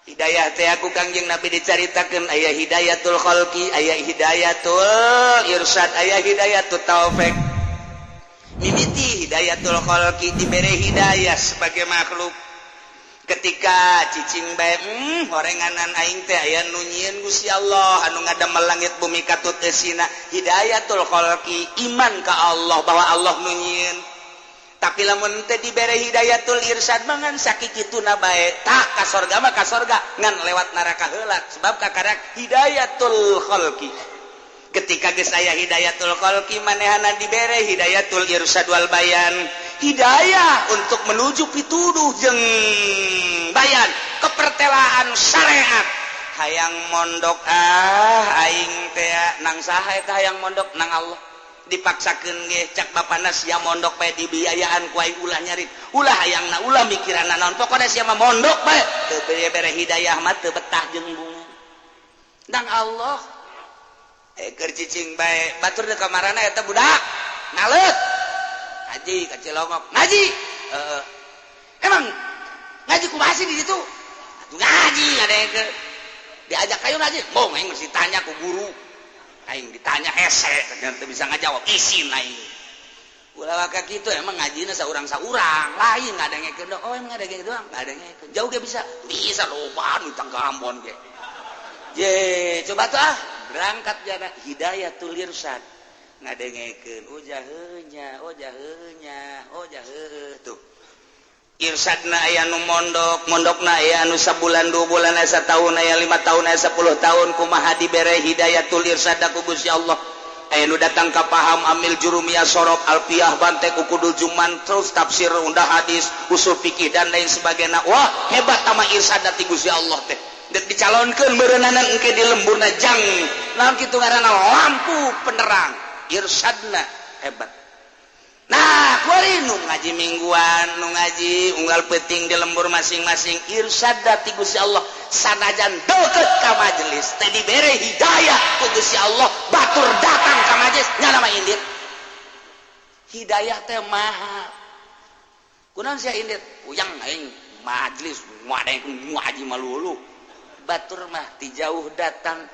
Hidayah teh aku Kangjeng Nabi dicaritakeun aya hidayatul khalqi, aya hidayatul irsyad, aya hidayatul taufik. Mimiti hidayatul khalqi, dibere hidayah sebagai makhluk. Ketika cicing bae, horenganan aing teh aya nu nyieun Gusti Allah anu ngadamel langit bumi katut eusina. Hidayatul khalqi, iman ka Allah bahwa Allah nu nyieun. Tapi lamun teu dibere hidayatul irsyad, mangan sakikituna bae, tak ka sorga mah ka sorga, ngan lewat neraka heula, sebab kakarak hidayatul khalqi. Ketika geus aya hidayatul khalqi, manehana dibere hidayatul irsyad wal bayan, hidayah untuk menuju pituduh jeung bayan kepertelaan syariat. Hayang mondok ah aing teh, nang saha eta hayang mondok? Nang Allah. Dipaksakeun ge, cak bapana, "Sia mondok bae, dibiayaan ku aing, ulah nyari, ulah hayangna, ulah mikiranna naon, pokona sia mah mondok bae." Teu bere hidayah mah teu betah jeung bunga nang Allah. Eh, keur cicing bae, batur deuk kamarana eta budak naleut ngaji ka Cilongok. Ngaji, heeh, emang ngaji kumaha sih di ditu? Atuh ngaji ada yang ke diajak kayu ngaji, mau aing mesti tanya ku guru. Aing ditanya hese, ternyata bisa ngajawab, isin aing. Ulah waka kitu, emang ngajina saurang-saurang lain ngadengekeun. Oh, emang ngadengekeun doang, ngadengekeun jauh ge bisa, bisa loba nu tangga Ambon ge. Ye, coba tuh ah, berangkat jana hidayatul irsyad, ngadengekeun, oh jaheunya, oh jaheunya, oh jaheuh. Tuh irsyadna aya nu mondok, mondokna aya anu sabulan, 2 bulan, aya satahun, aya 5 tahun, aya 10 tahun. Kumaha dibere hidayatul irsyad ku Gusti Allah? Aya nu datang ka paham amil jurumiyah, sorof, alfiah, bantek, ukudul juman, terus tafsir, undah hadis, usul fikih, dan lain sebagainya. Wah, hebat sama irsyad ti Gusti Allah teh. Dek dicalonkeun beureunanan engke di lemburna jang naon kitu ngaranna, lampu penerang. Irsyadna hebat. Nah, kuari nu ngaji mingguan, nu ngaji unggal peting di lembur masing-masing, irsyad ti Gusti Allah. Sanajan deket ka majelis teh dibere hidayah ku Gusti Allah, batur datang ka majelis nyana mah indit. Hidayah teh mahal. Kunaon sia indit? Puyeng aing majelis, ngadeng ngaji malulu. Batur mah ti jauh datang,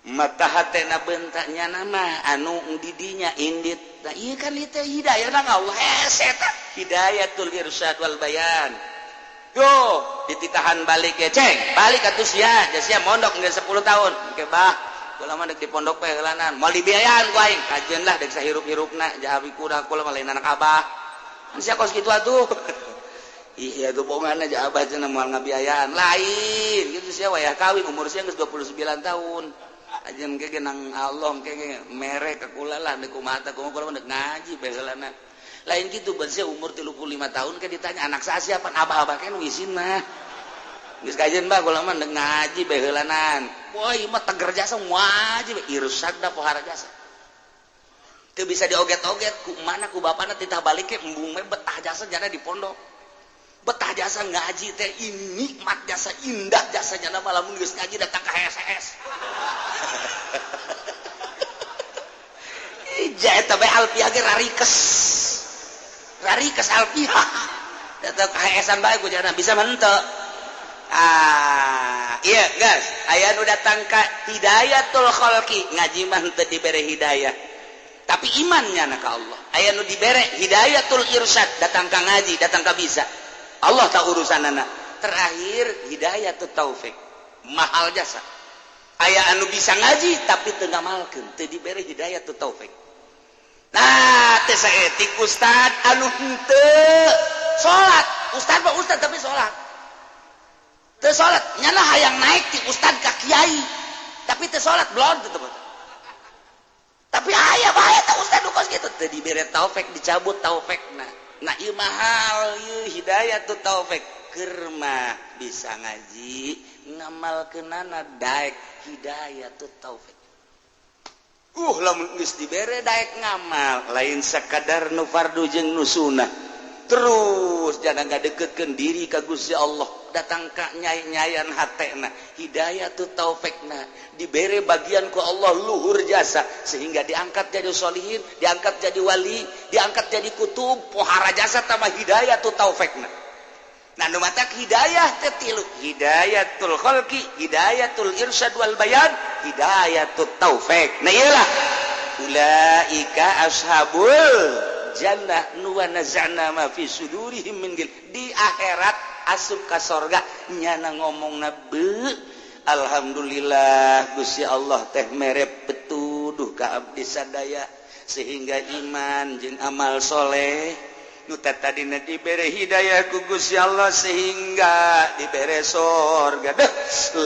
mata hatena bentaknya nama anu didinya indit. Nah, iya kan itu hidayah nang Allah hese eta hidayatul irsyad wal bayan. Yo dititahan balik ya, ceng balik atuh sia, sia mondok geus 10 tahun. Engke bah, kula mah dek di pondok bae heulanan, moal dibiayaan ku aing. Kajeun lah dek sahirup-hirupna, jahawi kurang, kula mah lain anak abah. Sia kos kitu atuh. Iya tuh, bongan aja abah cenah moal ngabiayaan lain gitu. Sia wayah kawin umur sia geus 29 tahun. Ajen ge nang Allah ke mere ka kula lah, deuk kumaha tah, kumaha, kula mah dek ngaji bae heulana. Lain gitu, sia umur 35 tahun ke ditanya anak saya siapa, abah-abah kan isin mah. Geus kajeun bah, kula mah dek ngaji bae heulanan. Wah, ieu mah teger jasa ngaji bae, irsyad da pohara jasa. Teu bisa dioget-oget ku mana ku bapana, titah balik ke embung we betah jasa jana di pondok. Betah jasa ngaji teh, ini nikmat jasa, indah jasa jana lamun geus ngaji datang ka HSS. Ija eta bae alfiah ge rarikes. Rarikes alfiah. Datang ka HSan bae ku jana bisa mah henteu. Ah, iya guys, aya nu datang ka hidayatul khalqi, ngaji mah henteu dibere hidayah. Tapi imannya na ka Allah. Aya nu dibere hidayatul irsyad, datang ka ngaji, datang ka bisa. Allah tak urusanana. Terakhir hidayatul taufik. Mahal jasa. Aya anu bisa ngaji tapi teu ngamalkeun, teu dibere hidayatul taufik. Nah, teh saetik ustad anu henteu salat. Ustad mah ustad tapi salat. Teu salat, nyana hayang naik ti ustad ka kiai. Tapi teu salat blon teu. Tapi aya bae teh ustad kos kitu teu dibere taufik, dicabut taufikna. Nah, ieu mahal ieu hidayatul taufik. Keur mah bisa ngaji, ngamalkeunana daek hidayatul taufik. Lamun geus dibere daek ngamal, lain sakadar nu fardu jeung nu sunah. Terus jangan ngadeketkeun diri ka Gusti Allah, datang ka nyai-nyayan hatena, hidayatul taufikna dibere bagian ku Allah luhur jasa sehingga diangkat jadi solihin, diangkat jadi wali, diangkat jadi kutub, pohara jasa tambah hidayatul taufikna. Nah, nu matak hidayah teh tilu: hidayatul khalqi, hidayatul irsyad wal bayan, hidayatut taufik. Nah, iyalah ulaika ashabul jannah nu wa naza'na ma fi sudurihim min ghil. Di akhirat asup ka sorga, nyana ngomongna, "Be, alhamdulillah Gusti Allah teh mere petuduh ka abdi sadaya sehingga iman jeung amal soleh nu tadina dibere hidayah ku Gusti Allah sehingga dibere sorga. Deh,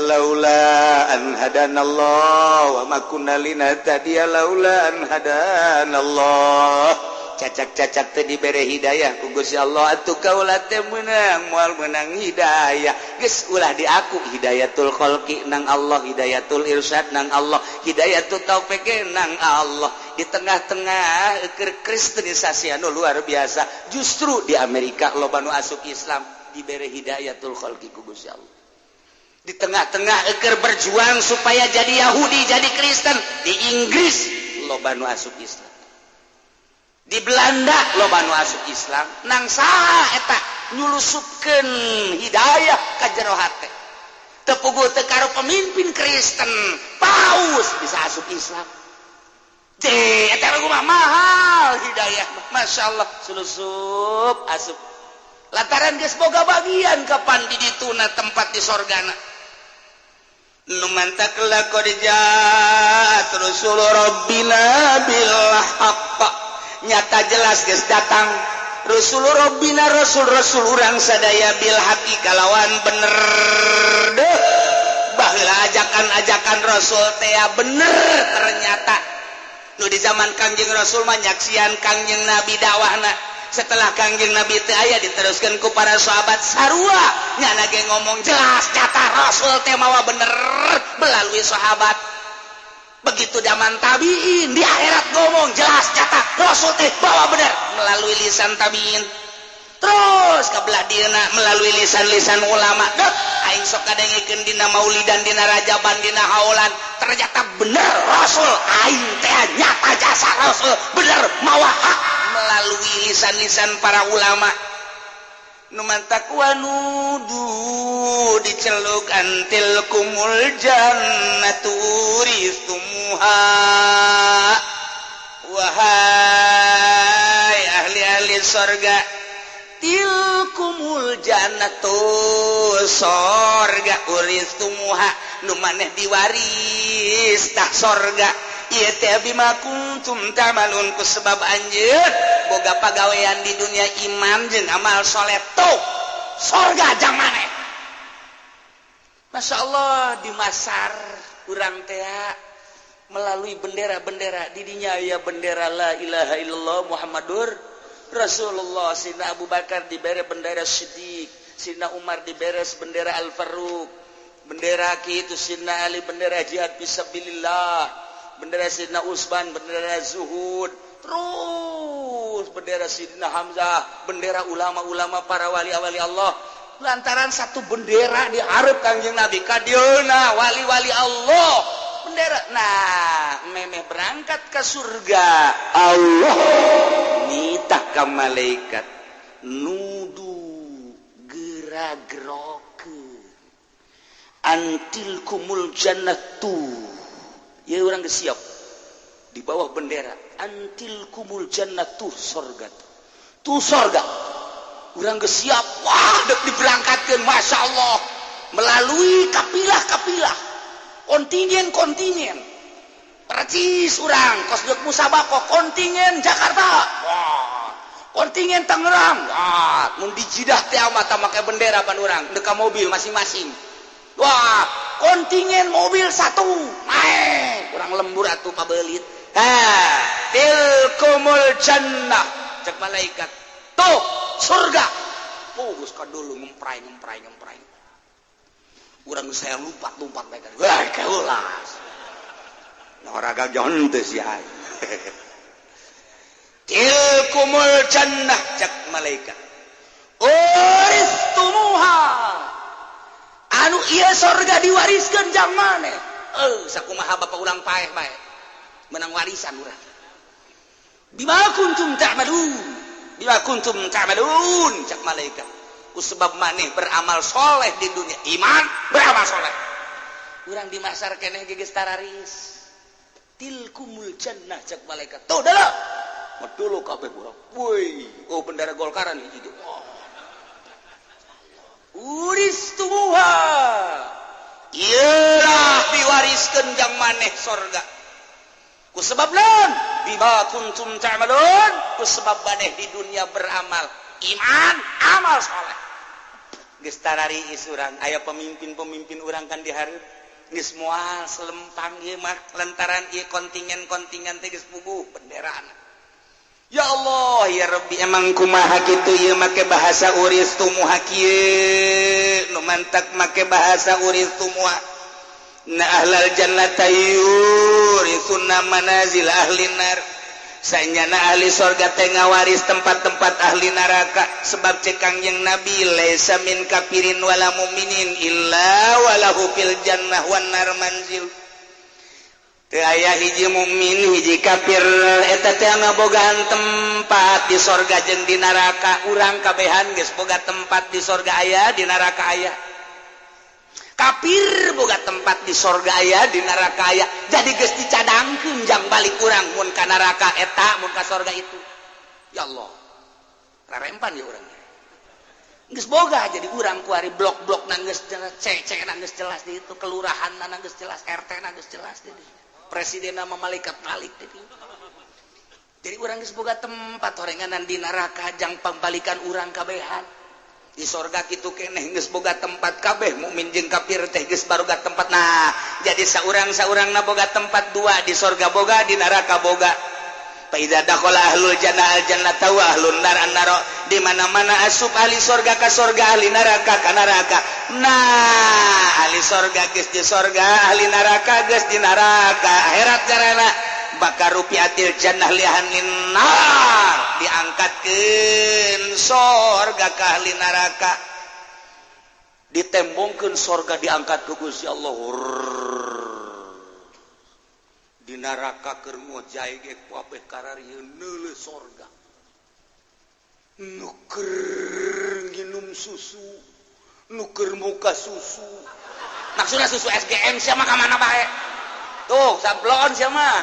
laula an hadanallah wa ma kunna linahtadiya laula an hadanallah." Cacak-cacak teh dibere hidayah ku Gusti Allah, atuh kaula teh meunang moal meunang hidayah. Geus, ulah diaku hidayatul khalqi nang Allah, hidayatul irsyad nang Allah, hidayatul taufik nang Allah. Di tengah-tengah kristenisasi anu luar biasa, justru di Amerika loba nu asup Islam, dibere hidayatul khalqi ku Gusti Allah. Di tengah-tengah eker berjuang supaya jadi Yahudi, jadi Kristen, di Inggris loba nu asup Islam, di Belanda loba nu asup Islam. Nang saha eta nyulusupkeun hidayah ka jero hate? Teu puguh teu karo pemimpin Kristen, paus bisa asup Islam. Eta mah mahal hidayah, Masya Allah, sulusup asup lantaran geus boga bagian kapan di dituna tempat di sorgana. Nu mantak laqad ja'at rusul rabbina bil haqq, nyata jelas geus datang rusul rabbina, rasul-rasul urang sadaya, bil haqqi kalawan bener. Deh, baheula ajakan-ajakan rasul teh bener ternyata. Nu di zaman Kangjeng Rasul mah nyaksian Kangjeng Nabi dakwahna. Setelah Kangjeng Nabi teu aya, diteruskan ku para sahabat, sarua nyana ge ngomong jelas nyata Rasul teh mawa bener melalui sahabat. Begitu zaman tabiin, di akhirat ngomong jelas nyata Rasul teh bawa bener melalui lisan tabiin. Terus ke belah dieuna melalui lisan-lisan ulama. Dek, aing sok kadengekeun dina maulidan, dina rajaban, dina haulan, ternyata bener Rasul aing teh, nyata jasa Rasul bener mawa hak melalui lisan-lisan para ulama. Nu mantak wanudu, diceluk, an tilkumul jannatu uristumuha, wahai ahli-ahli sorga, tilkumul jannatu, sorga, uristumuha, nu maneh diwaris tah sorga ieu teh, bima kuntum ta'malun, ku sebab anjeun boga pagawean di dunia, iman jeung amal soleh. Tuh sorga jang maneh. Masya Allah, di Masar urang teh melalui bendera-bendera didinya ya, bendera la ilaha illallah Muhammadur Rasulullah. Sina Abu Bakar diberi bendera Siddiq, Sina Umar diberi bendera Al Faruq, bendera itu Sina Ali bendera jihad fisabilillah, bendera Sidna Usman bendera zuhud, terus bendera Sidna Hamzah, bendera ulama-ulama, para wali-wali Allah. Lantaran satu bendera di hareup Kangjeng Nabi, kadieuna wali-wali Allah bendera. Nah, memeh berangkat ke surga, Allah nitah ka malaikat, nudu gera-gerokeun, an tilkumul jannatu. Ya, urang geus siap di bawah bendera an tilkumul jannatu, sorga tuh, sorga urang geus siap. Wah, dek diberangkatkeun, Masya Allah, melalui kapilah-kapilah, kontingen-kontingen, percis urang kos dek musabaqah, kontingen Jakarta, wah, kontingen Tangerang. Wah, mun di Jidah teh mata make bendera pan urang deka mobil masing-masing. Wah, kontingen mobil satu naik, kurang lembur atuh pabelit. Ha, tilkumul jannah, cek malaikat, tuh surga. Oh, geus dulu ngemprai ngemprai ngemprai, urang saya lompat lompat mereka. Wah, keulas nah, jonte si. Tilkumul jannah, cek malaikat, uristumuha, anu iya sorga diwariskan jang maneh. Eh, sakumaha bapak urang paeh bae menang warisan urang. Bima kuntum ta'malun, bima kuntum ta'malun, cek malaikat. Ku sebab maneh beramal soleh di dunia, iman beramal soleh. Urang di mahsyar keneh geus tararis. Tilkumul jannah cek malaikat. Tuh dah. Dulu kabeh urang. Woi, oh bendera Golkaran hiji ge. Oh. Uristumuha. Iyalah diwariskeun jang maneh sorga. Ku sebab naon? Bima kuntum ta'malun. Ku sebab maneh di dunia beramal iman, amal soleh. Geus tarariis urang, aya pemimpin-pemimpin urang kan di hareup. Geus moal selempang ieu mah lantaran ieu kontingen-kontingen teh geus puguh benderana. Ya Allah ya Rabbi, emang kumaha kitu ieu make bahasa uristumuha kieu nu mantak make bahasa uristumuha. Na ahlal jannata yurisuna manazil ahli nar. Sanyana ahli sorga teh ngawaris tempat-tempat ahli neraka, sebab cek Kangjeng Nabi laisa min kafirin wala muminin illa walahu fil jannah wan nar manzil. Teu aya hiji mukmin hiji kafir eta teh ngabogaan tempat di sorga jeung di neraka. Urang kabehan geus boga tempat di sorga aya, di neraka aya. Kafir boga tempat di sorga aya, di neraka aya. Jadi geus dicadangkeun jang balik urang mun ka neraka eta, mun ka sorga itu. Ya Allah, rarempan ya urang geus boga. Jadi urang kuari blok-blok geus jelas, C na geus jelas di itu, kelurahan na geus jelas, RT na geus jelas di presiden nama malaikat malik di. Jadi urang geus boga tempat horenganan di neraka jang pambalikan urang kabehan. Di sorga kitu keneh geus boga tempat kabeh, mukmin jeung kafir teh geus baroga tempat. Nah, jadi saurang-saurang na boga tempat dua, di sorga boga, di neraka boga. Fa idza dakhala ahlul jannah al jannata wa ahlun nar an nar. Di mana-mana asup ahli sorga ka sorga, ahli neraka ka neraka. Nah, ahli sorga geus di sorga, ahli neraka geus di neraka. Akhirat carana bakal rufiatil jannah li ahlin nar, diangkatkeun sorga ka ahli neraka, ditembongkeun sorga, diangkat ku Gusti Allah. Di neraka keur ngojay ge kabeh kararieun neuleuh sorga, nu keur nginum susu, nu keur muka susu, maksudna susu SGM. Sia mah ka mana bae tuh sablon sia mah.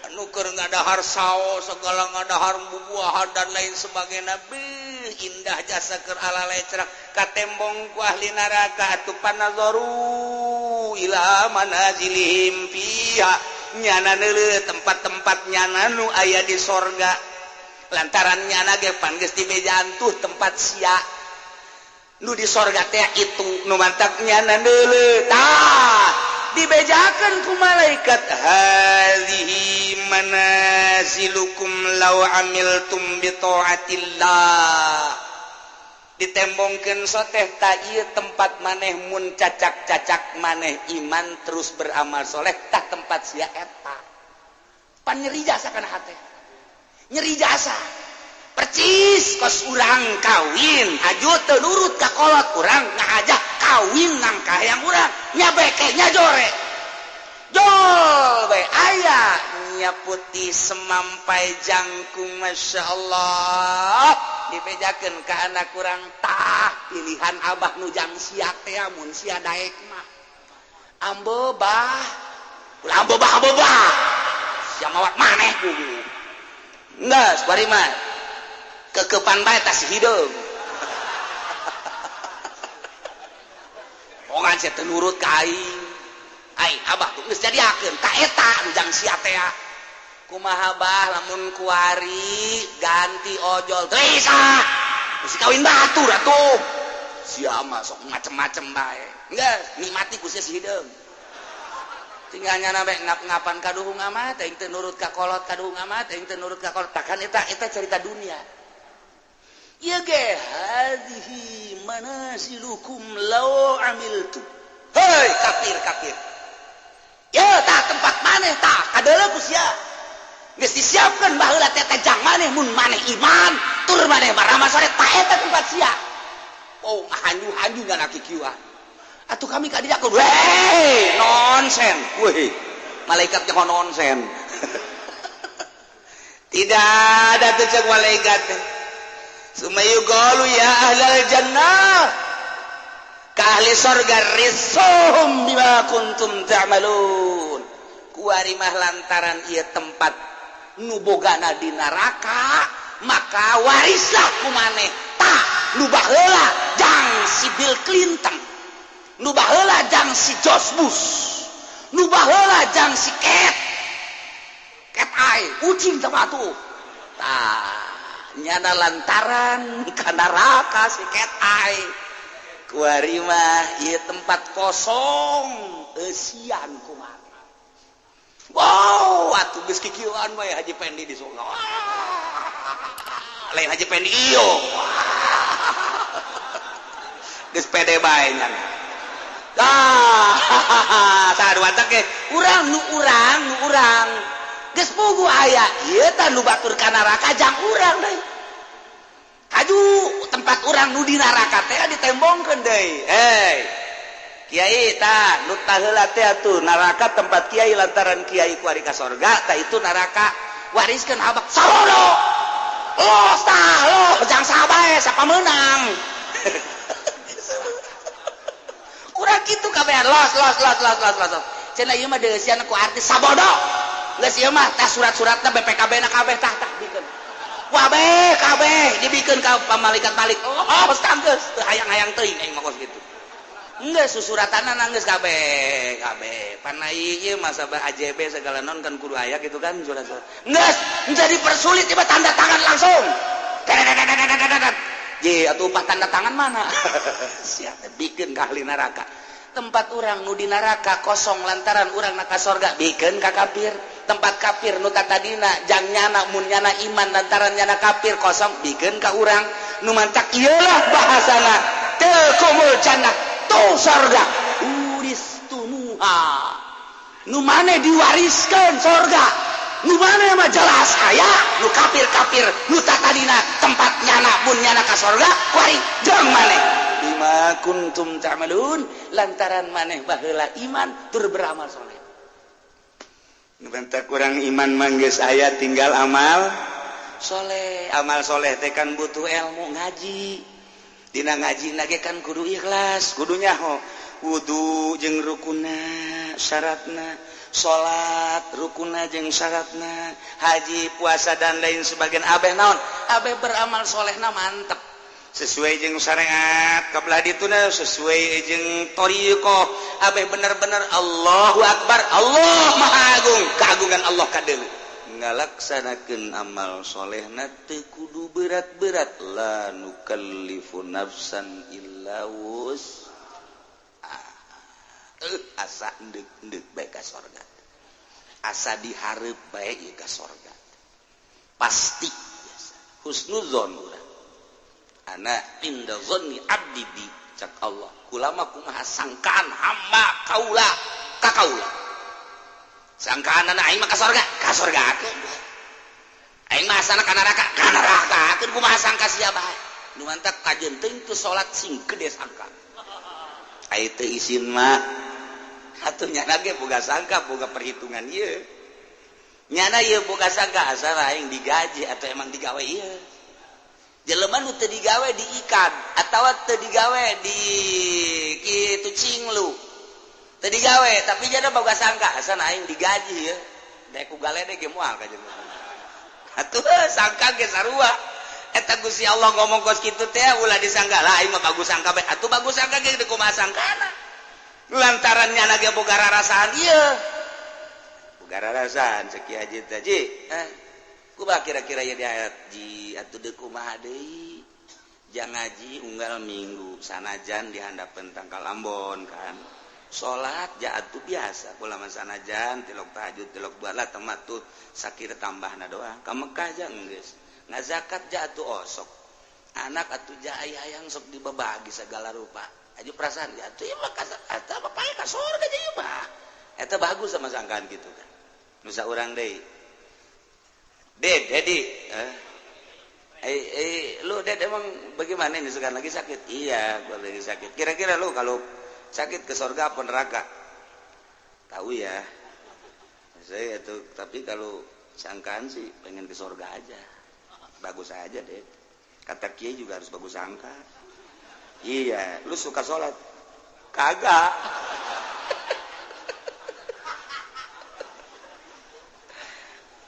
Nu keur ngadahar saos segala, ngadahar bubuahan dan lain sebagainya. Beuh, indah jasa keur ala lecrak katembong ku ahli neraka. Atuh panazaru ila manazilihim fiha, nyana neuleuh tempat-tempat nyana nu aya di sorga, lantaran nyana ge pan geus dibejaan tuh tempat sia nu di sorga teh itu. Nu mantak nyana neuleuh, tah dibejakeun ku malaikat, hadzihi manazilukum law amiltum bi taatillah. Ditembongkeun soteh ta ieu tempat maneh mun cacak-cacak maneh iman terus beramal soleh, tah tempat sia eta. Pan nyeri jasa kana hate, nyeri jasa percis kos urang kawin aju teu nurut ka kolot urang, ngajak kawin nang kahayang urang nya beke nya jore jol bae aya nya putih semampai jangkung, masya Allah. Dibejakeun ka anak urang, tah pilihan abah nu jang sia teh mun sia daek mah ambo bah ulah ambo bah, ambo bah sia mawat maneh kudu geus bari mah kekepan bae tas hideung. Ongan sia teu nurut ka aing, aing abah tuh geus jadiakeun ka eta nu jang sia teh. Kumaha bah lamun kuari ganti ojol? Teu bisa, mesti kawin batur atuh. Sia mah sok macem-macem bae. Geus nikmati ku sia si hideung, tinggal nyana bae ngap-ngapan kaduhung amat aing teu nurut ka kolot, kaduhung amat aing teu nurut ka kolot. Takkan eta eta cerita dunia. Ieu ge hadhihi manasilukum law amiltu. Hei kafir kafir, ya tah tempat maneh tah kadeuleu ku sia geus disiapkeun baheula teh jang maneh mun maneh iman tur maneh baramal soleh, tah eta tempat sia. Oh, ngahanyu-hanyu ngana kikieuan atuh kami ka dieu. Weh, nonsen weh, malaikat nyaho nonsen. Tidak ada tuh cek malaikat. Summa yuqalu ya ahlal jannah, ka ahli sorga, ritsuhum bima kuntum ta'malun. Kuari mah lantaran ieu tempat nu bogana di neraka, maka warislah ku maneh. Tah, nu baheula jang si Bill Clinton, nu baheula jang si George Bush, nu baheula jang si Cat Cat Eye ucing sama tuh. Tah, nyana lantaran ka neraka si Cat Eye, kuari mah ieu tempat kosong, eusian kumaha. Wow, atuh geus kikieuan we Haji Pendi di surga. Lain Haji Pendi iyo. Geus pede bae nya. Ah, tah watak ge urang nu urang nu urang. Geus puguh aya ieu tah nu batur ka neraka jang urang deui. Kaju tempat urang nu di neraka teh ditembongkeun deui. Hei. Kiai, tah nu taheula teh atuh neraka tempat kiai, lantaran kiai kuari ka sorga, tah itu neraka wariskeun abak sarono. Los tah, los jang sabae siapa menang. Urang kitu kabehan los los los los los los. Cenah ieu mah deusian ku artis sabodo. Geus ieu mah tah surat-suratna BPKB na kabeh, tah tah bikeun. Wabeh kabeh dibikeun ka malaikat balik. Oh, tah geus teu hayang-hayang teuing aing mah kos kitu. Enggak susuratan geus kabeh kabeh. Pan ieu masa AJB segala non kan kudu aya gitu kan surat-surat. Geus menjadi persulit tiba tanda tangan langsung. Ji atuh upah tanda tangan mana? Siapa bikin ka ahli neraka. Tempat urang nu di neraka kosong lantaran urang na ka sorga, bikeun ka kafir. Tempat kafir nu tatadina jang nyana mun nyana iman, lantaran nyana kafir kosong, bikeun ka urang. Nu mantak ieulah bahasana tilkumul jannah, tuh sorga, uristumuha, nu maneh diwariskeun sorga. Nu maneh mah jelas aya nu kafir-kafir nu tatadina tempat nyana mun nyana ka sorga kuari jeung maneh, bima kuntum ta'malun, lantaran maneh baheula iman tur beramal soleh. Nu bentak kurang iman mah geus aya, tinggal amal soleh. Amal soleh teh kan butuh ilmu, ngaji. Dina ngaji ge kan kudu ikhlas, kudu nyaho wudu jeung rukunna syaratna, salat rukunna jeung syaratna, haji, puasa, dan lain sebagian. Abeh naon, abeh beramal solehna mantep sesuai jeung syariat, kabelah dituna sesuai jeung thariqah, abeh bener-bener Allahu akbar, Allah maha agung, keagungan Allah kadeuleu. Ngalaksanakeun amal solehna teu kudu berat-berat, la nukallifu nafsan illa wus. Asa endek-endek bae ka sorga, asa dihareup bae ieu ka sorga pasti. Biasa husnuzon urang, ana inda zanni abdi bi, cak Allah, kulama kumaha sangkaan hamba kaula ka kaula. Sangkaan anak aing mah ka sorga, ka sorgakeun. Aing mah asana ka neraka, ka nerakakeun. Kumaha sangka sia bae. Nu mantak kajeun teuing teu salat sing gede sangka. Ai teu isin mah atuh nyana ge boga sangka, boga perhitungan ieu. Nyana ieu boga sangka asal aing digaji atau emang digawe ieu. Jelema nu teu digawe diikat atawa teu digawe di kitu cinglu. Teu digawe tapi jana boga sangka asal aing digaji ya. Dek ku galede ge moal ka jelema. Atuh sangka ge sarua. Eta Gusti Allah ngomong kos kitu teh ulah disangka lah aing mah bagus sangka bae. Atuh bagus sangka ge kumaha sangkana. Lantaran nyana ge boga rarasaan ieu. Boga rarasaan cek Ki Haji teh, Ji. Kumaha kira-kira ieu di ayat ji atuh deuk kumaha deui. Jang ngaji unggal minggu sanajan di handapeun tangkal ambon kan. Salat ja atuh biasa kula mah sanajan tilok tahajud tilok dua lah temat tuh sakira tambahna doang. Ka Mekah ja geus. Ngazakat ja atuh osok. Anak atuh ja hayang sok dibabagi segala rupa. Aju perasaan ja atuh ieu mah eta bapaknya ka sorga ja ieu mah. Eta bagus sama sangkaan gitu kan. Nusa urang deui. Ded, Dedi. Lu Ded emang bagaimana ini sekarang lagi sakit? Iya, gua lagi sakit. Kira-kira lu kalau sakit ke sorga apa neraka? Tahu ya. Saya itu, tapi kalau sangkaan sih pengen ke sorga aja. Bagus aja deh. Kata kiai juga harus bagus sangka. Iya, lu suka sholat? Kagak.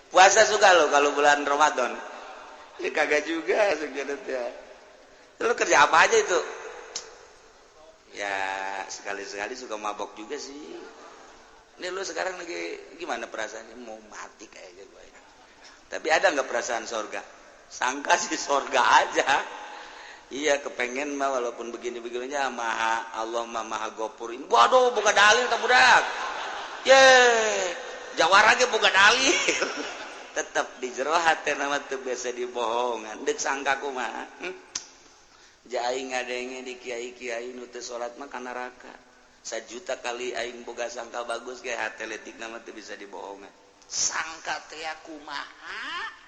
Puasa suka lo kalau bulan Ramadan? Ya kagak juga sebenarnya. Lu kerja apa aja itu? Ya sekali-sekali suka mabok juga sih. Ini lu sekarang lagi gimana perasaannya? Mau mati kayaknya gue. Tapi ada nggak perasaan sorga? Sangka sih sorga aja. Iya kepengen mah walaupun begini-begininya maha Allah mah maha gopur. Waduh buka dalil tak budak. Ye, jawara ge buka dalil. Tetap di jero hate nama teu biasa dibohongan. Deuk sangka kumaha? Aing ngadenge di kiai-kiai nu teu salat mah ka neraka. Sajuta kali aing boga sangka bagus ge hate leutikna mah teu bisa dibohongan. Sangka teh kumaha?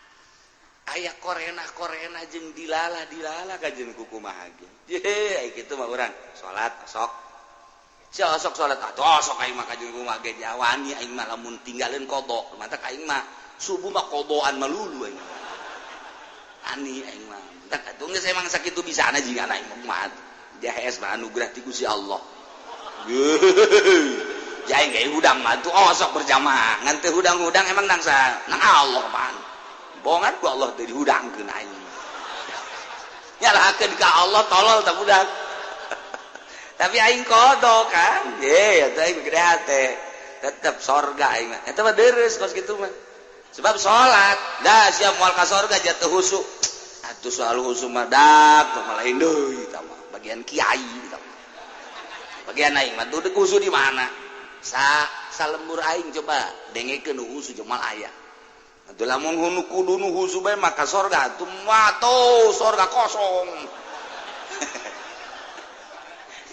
Aya korena-korena jeung dilala-dilala kajeun ku kumaha ge. Ye, ai kitu mah urang salat sok. Sia sok salat atuh sok aing mah kajeun kumaha ge jawani aing mah lamun tinggalin qada. Matak aing mah subuh mah qadaan melulu aing. Ani aing mah. Matak atuh geus emang sakitu bisana jiga aing mah. Jahes mah anugerah ti Gusti Allah. Jaing ge hudang mah atuh osok berjamaah. Ngan teu hudang-hudang emang nang sa nang Allah pan. Bohongan ku Allah teu dihudangkeun aing. Nyalahkeun ka Allah tolol tah budak. Tapi aing kodok kan. Ye, atuh aing gede hate. Tetep sorga aing mah. Eta mah deres kos kitu mah. Sebab salat, dah siap moal ka sorga jatuh husu. Atuh soal husu mah dak mah lain deui eta mah. Bagian kiai eta mah. Bagian aing mah tuh husu di mana? Sa salembur aing coba dengekeun husu jeung moal aya. Atuh lamun hunu kudu nu husu bae maka sorga atuh mah tuh sorga kosong.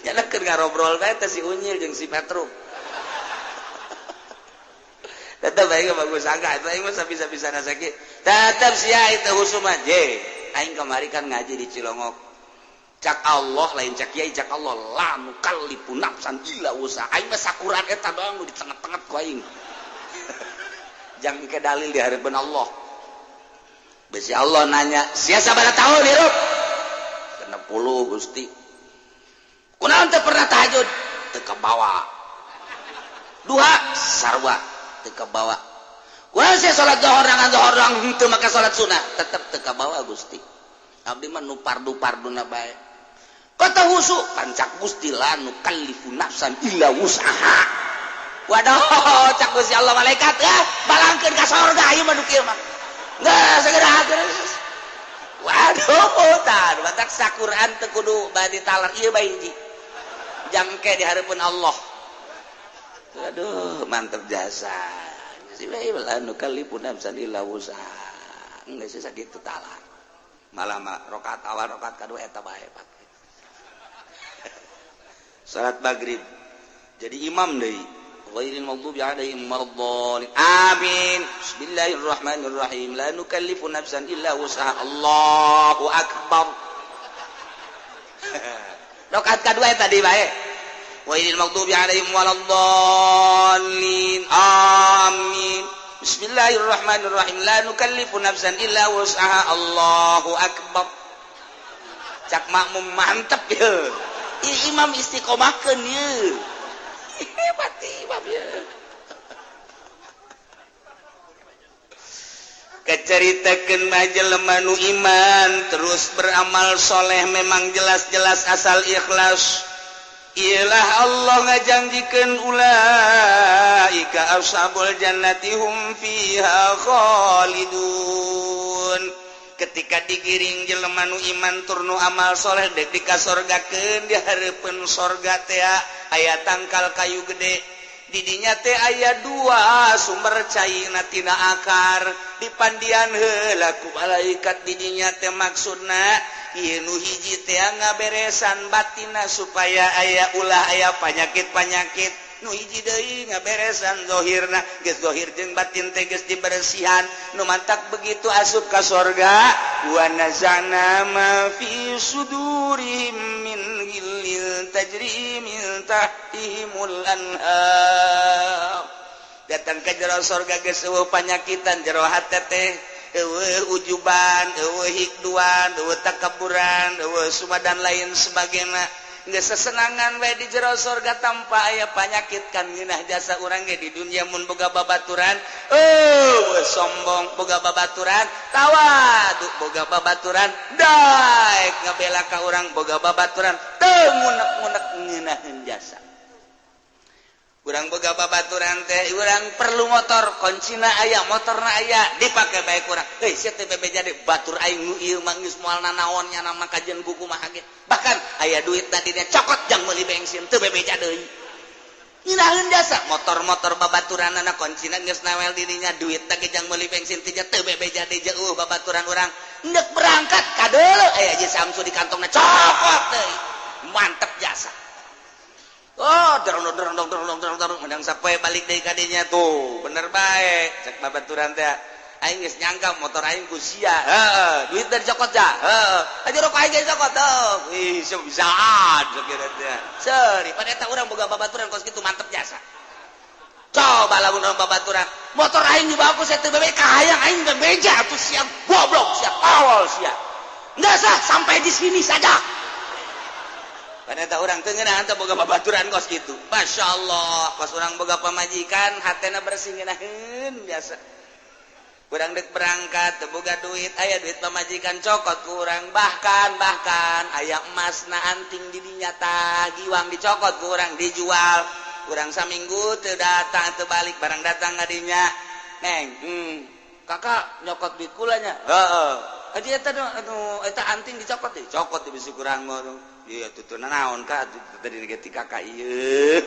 Nya keur ngarobrol bae teh si Unyil jeung si Petruk. Tetep aing bagus sangka atuh aing mah sabisa-bisana sakieu. Tetep sia itu husu mah je. Aing kamari kan ngaji di Cilongok. Cak Allah lain cak kiai cak Allah la nukallifu nafsan illa wusaha. Aing mah sakuran eta doang nu ditenget-tenget ku aing. Jangan ke dalil di hadapan Allah. Besi Allah nanya, sia sabaraha tahun hirup? 60 Gusti. Kunaon teu pernah tahajud? Teu kabawa. Duha sarua teu kabawa. Kunaon sia salat zuhur nangan zuhur doang henteu make salat sunah? Tetep teu kabawa Gusti. Abdi mah nu pardu-parduna bae. Kota husu pancak Gusti la nukallifu nafsan illa wus'aha. Waduh, cak Gusti Allah malaikat balangkeun ka sorga ieu mah nu kieu mah. Geus segera geus. Waduh, tah batak sakuran teu kudu bade talar ieu bae hiji. Jangke di hareupeun Allah. Aduh, mantep jasa. Si bae la nukallifu nafsan illa wus'aha. Geus sakitu talar. Malah mah rakaat awal rakaat kadua eta bae pake. Salat maghrib jadi imam deui. Ghairil maghdubi alaihim waladdallin. Amin. Bismillahirrahmanirrahim. La nukallifu nafsan illa wus'aha. Allahu akbar. Rakaat kadua eta deui bae. Ghairil maghdubi alaihim waladdallin. Amin. Bismillahirrahmanirrahim. La nukallifu nafsan illa wus'aha. Allahu akbar. Cak makmum mantep ye. Imam istiqomahkeun ye. Hebat imam ye. Keceritakeun mah jelema nu iman terus beramal soleh memang jelas-jelas asal ikhlas. Ialah Allah ngajanjikeun ulaika ashabul jannati hum fiha khalidun. Ketika digiring jelema nu iman tur nu amal soleh dek dikasorgakeun di hareupeun sorga teh aya tangkal kayu gede. Didinya teh aya dua sumber caina tina akar dipandian heula ku malaikat didinya teh maksudna ieu nu hiji teh ngaberesan batinna supaya aya ulah aya panyakit-panyakit. Nu hiji deui ngaberesan zahirna geus zahir jeung batin teh geus dibersihan. Nu mantak begitu asup ka sorga wa nazana ma fi sudurihim min ghillin tajri min tahtihimul anhar. Datang ke jero sorga geus eueuh panyakitan jero hate teh Eueuh ujuban, eueuh hikduan, eueuh takaburan, eueuh suma dan lain sebagainya. Geus sesenangan we di jero sorga tanpa aya panyakit kan ngeunah jasa urang ge di dunia mun boga babaturan, eueuh sombong boga babaturan, tawadu boga babaturan, daek ngabela ka urang boga babaturan, teu ngunek-ngunek ngeunaheun jasa. Urang boga babaturan teh urang perlu motor, kuncina aya, motorna aya, dipake bae ku urang. Heuy sia teh bebeja deui batur aing nu ieu mah geus moal nanaon nya nama kajian ku kumaha ge. Bahkan aya duit tadinya cokot jang meuli bensin teu bebeja deui. Ngeunaheun jasa motor-motor babaturanana kuncina geus nawel dirinya duit teh jang meuli bensin teh teu bebeja deui jeuh babaturan urang. Endek berangkat kadeuleu aya Haji Samsu di kantongna cokot deui. Mantep jasa. Oh, dorong dorong dorong dorong dorong dorong menang sapoe balik deui ka dinya tuh. Bener bae cek babaturan teh. Aing geus nyangka motor aing ku sia. Heeh, duit dari cokot ja. Heeh. Aja rokok aing ge cokot tuh. Ih, sia bisaan sakira teh. Seuri, pada eta urang boga babaturan kos kitu mantep jasa. Coba lamun urang babaturan, motor aing dibawa ku sia teu bebe kahayang aing bebeja atuh sia goblok sia tolol sia. Enggak sah sampai di sini saja. Pada eta urang teu ngeunah teh boga babaturan kos kitu. Masya Allah, pas urang boga pamajikan hatena bersih ngeunaheun biasa. Urang dek berangkat teu boga duit, aya duit pamajikan cokot ku urang, bahkan aya emasna anting di dinya tah giwang dicokot ku urang dijual. Urang saminggu teu datang teu balik barang datang ka dinya. Neng, kakak nyokot duit kula nya. Heeh. Haji eta anu eta anting dicokot deui, cokot di bisi kurang mah. Iya tuh naon ka tadi ge ti kakak ieu.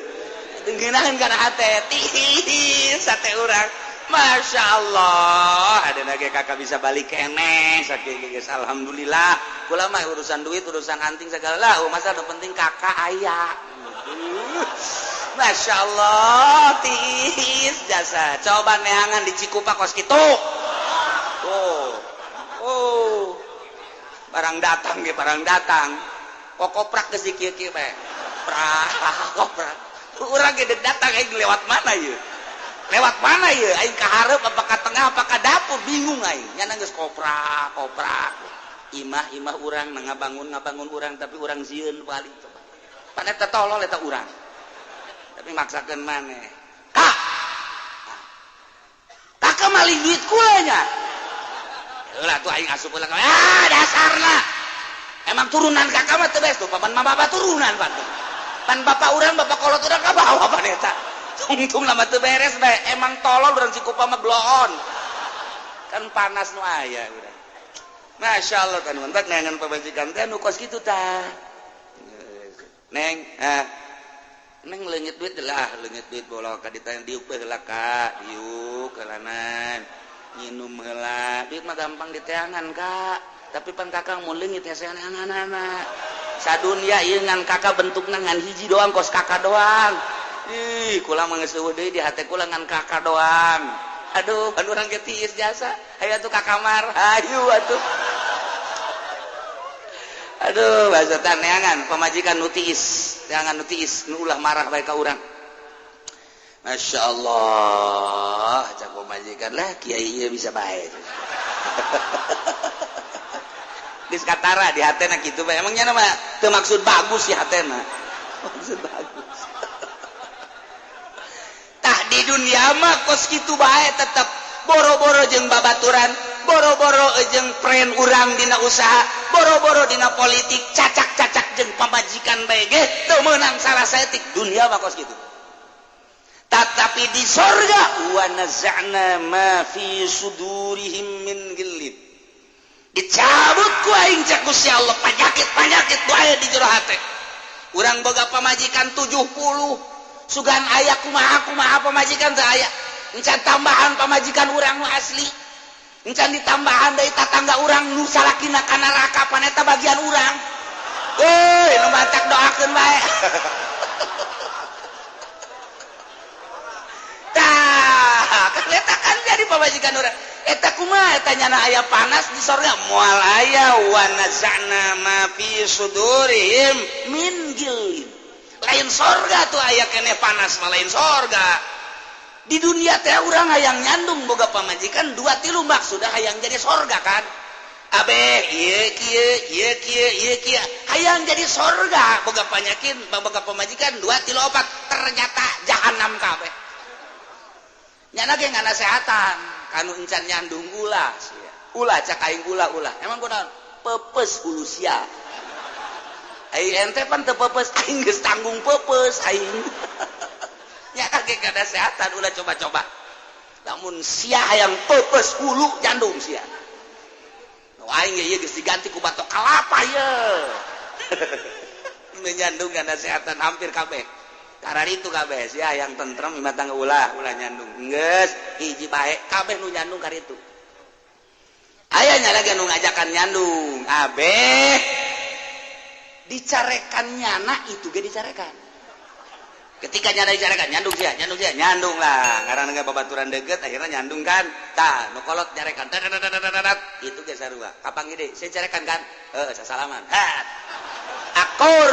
Ngeunaheun kana hate tiis sate urang. Masya Allah, ada lagi kakak bisa balik keneh sakieu geus alhamdulillah. Kula mah urusan duit, urusan anting segala lah, oh, masa nu penting kakak aya. Masya Allah, tiis jasa. Coba neangan di Cikupa kos kitu. Oh. Oh. Barang datang ge barang datang. Kokoprak geus dikieu-kieu bae. Prak, koprak. Urang ge datang aing lewat mana ieu? Lewat mana ieu? Aing ka hareup apa ka tengah apa ka dapur bingung aing. Nyana geus koprak, koprak. Imah-imah urang ngabangun urang tapi urang sieun balik coba. Pan eta tolol eta urang. Tapi maksakeun maneh. Kak. Kakak maling duit kula nya. Heula tuh aing asup ulang. Ah, dasarna. Emang turunan kakak mah teu beres tuh, papan mama bapak turunan pan. Pan bapak urang, bapak kolot urang ka bawa pan eta. Tungtung lama teu beres bae, emang tolol urang Cikupa mah bloon. Kan panas nu aya urang. Masya Allah kan mentak neangan pamajikan teh nu kos kitu tah. Neng, ah. Neng leungit duit lah, leungit duit bola ka ditanya diuk bae heula ka, diuk heulanan. Nginum heula, duit mah gampang diteangan kak. Tapi pan kakak mun leungit heseanana. Sadunya ieu ngan kakak bentukna ngan hiji doang kos kakak doang. Ih, kula mah geus eueuh deui di hate kula ngan kakak doang. Aduh, pan urang ge tiis jasa. Hayu atuh ka kamar. Hayu atuh. Aduh, bahasa neangan pamajikan nu tiis, neangan nu tiis, nu ulah marah bae ka urang. Masya Allah, cak pamajikan lah kiai ieu bisa bae. Geus katara di hatena kitu bae. Emang nya mah teu maksud bagus si hatena. Maksud bagus. Tah di dunia mah kos kitu bae tetep boro-boro jeung babaturan, boro-boro jeung friend urang dina usaha, boro-boro dina politik, cacak-cacak jeung pamajikan bae ge teu meunang salah saeutik dunia mah kos kitu. Tetapi di sorga wa naza'na ma fi sudurihim min ghillin. Dicabut ku aing cek Gusti Allah penyakit-penyakit nu aya di jero hate. Urang boga pamajikan 70, sugan aya kumaha-kumaha pamajikan teu aya. Encan tambahan pamajikan urang nu asli. Encan ditambahan deui tatangga urang nu salakina ka neraka pan eta bagian urang. Euy, nu matak doakeun bae. Tah, kan eta kan jadi pamajikan urang. Eta kumaha eta nyana aya panas di sorga moal aya wa naza'na ma fi sudurihim min ghillin. Lain sorga tuh aya keneh panas mah lain sorga. Di dunia teh urang hayang nyandung boga pamajikan dua tilu, maksudna hayang jadi sorga kan. Abe ieu kieu, ieu kieu, ieu kieu, hayang jadi sorga, boga panyakin, boga pamajikan dua tilu opat, ternyata jahanam kabeh. Nyana ge nganasehatan kanu encan nyandung, ulah sia, ulah, cak aing ulah, ulah. Emang kunaon? Pepes hulu sia. Ai ente pan teu pepes, aing geus tanggung pepes aing. Nya ge nganasehatan ulah coba-coba. Lamun sia hayang pepes hulu, nyandung sia. Nu aing ge ieu geus diganti ku batok kalapa ye. Nu nyandung nganasehatan hampir kabeh. Kararitu kabeh, sia hayang tentrem imah tangga, ulah, ulah nyandung. Geus hiji bae, kabeh nu nyandung karitu. Aya nya lagi nu ngajakan nyandung, abeh dicarekan nyana itu ge dicarekan. Ketika nyana dicarekan, nyandung sia, nyandung sia, nyandung lah. Ngaranna ge babaturan deket, akhirnya nyandung kan. Tah, nu kolot nyarekan, tat tat tat tat, itu ge sarua. Kapan gede, saya carekan kan? Heuh, sasalaman. Hat. Akur.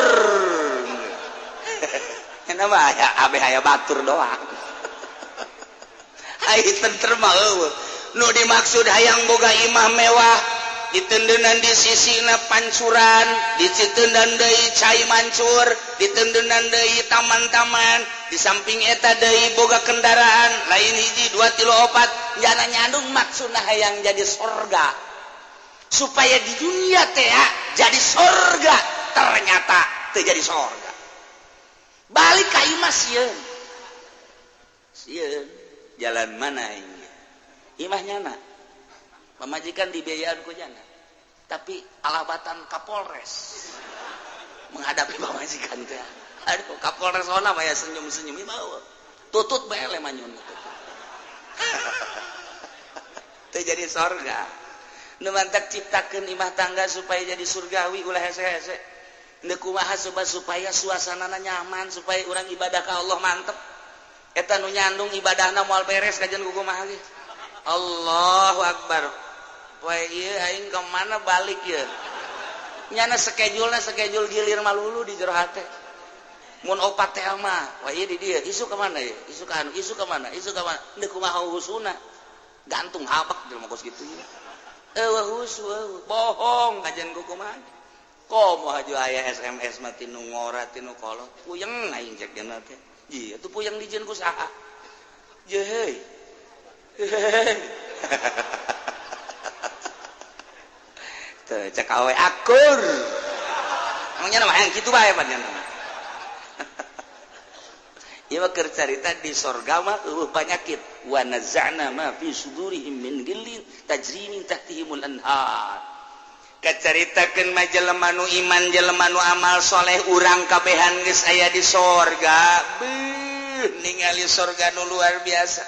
Nya mah aya abeh aya batur doang. Ai tentrem mah eueuh. Nu dimaksud hayang boga imah mewah, ditendenan di sisina pancuran, ditendenan deui cai mancur, ditendenan deui taman-taman, di samping eta deui boga kendaraan lain hiji dua tilu opat. Jana nyandung maksudna hayang jadi sorga, supaya di dunia teh jadi sorga, ternyata teu jadi sorga. Balik ka imah sieun, sieun jalan mana ini imah nyana, pamajikan dibiayaan ku nyana, tapi alabatan Kapolres menghadapi pamajikan teh. Aduh, Kapolres ona mah ya senyum-senyum, imah tutut bae manyun teu jadi sorga. Nu mantak ciptakeun imah tangga supaya jadi surgawi, ulah hese-hese. Ndek kumaha coba supaya suasanana nyaman, supaya urang ibadah ka Allah mantep. Eta nu nyandung ibadahna moal beres kajian ku kumaha ge. Allahu Akbar. Poe ieu aing ke mana balik ye? Nyana schedule-na schedule gilir malulu di jero hate. Mun opat teh mah, wah ieu di dieu, isu ka mana ye? Isu ka anu, isu ka mana? Isu ka mana? Deuk kumaha husuna? Gantung habak jelema kos kitu ieu. Eueuh husu, eueuh. Bohong kajian ku kumaha. Komo haju aya SMS mah tinu ngora, tinu kolot. Puyeng aing cek dina teh. Ieu tuh puyeng dijieun ku saha? Ye heuy. Teu cek awe akur. Emangnya nama yang kitu bae pan nya. Ieu mah keur carita di sorga mah eueuh panyakit. Wa naza'na ma fi sudurihim min ghillin tajri min tahtihimul anhar. Kacaritakeun mah jelema nu iman, jelema nu amal soleh, urang kabehan geus aya di sorga. Beuh, ningali sorga nu luar biasa.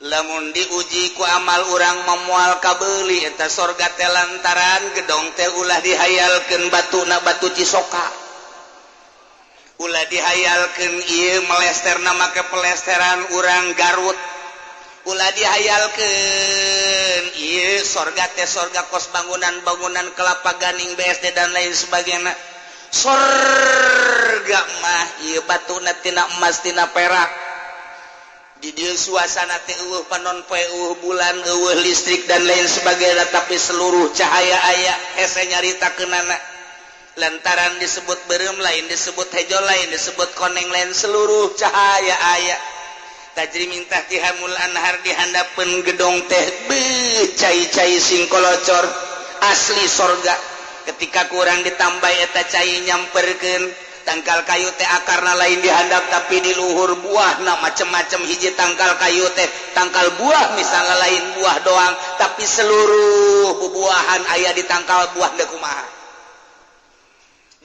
Lamun diuji ku amal urang memual kabeuli eta sorga teh, lantaran gedong teh ulah dihayalkeun batuna batu cisoka, ulah dihayalkeun ieu melesterna make pelesteran urang Garut, ulah dihayalkeun ieu sorga teh sorga kos bangunan-bangunan kelapa ganing BSD dan lain sebagainya. Sorga mah ieu batuna tina emas, tina perak. Di dieu suasana teh eueuh panon poe, eueuh bulan, eueuh listrik dan lain sebagainya, tapi seluruh cahaya aya. Hese nyaritakeunana lantaran disebut beureum lain, disebut hejo lain, disebut koneng lain, seluruh cahaya aya. Tajri min tahtihamul anhar, di handapeun gedong teh beuh cai-cai singkolocor asli sorga. Ketika kurang ditambah eta cai nyamperkeun tangkal kayu teh, akarna lain dihandap tapi di luhur, buahna macem-macem. Hiji tangkal kayu teh tangkal buah misalnya lain buah doang, tapi seluruh bubuahan aya di tangkal buah. Deuk kumaha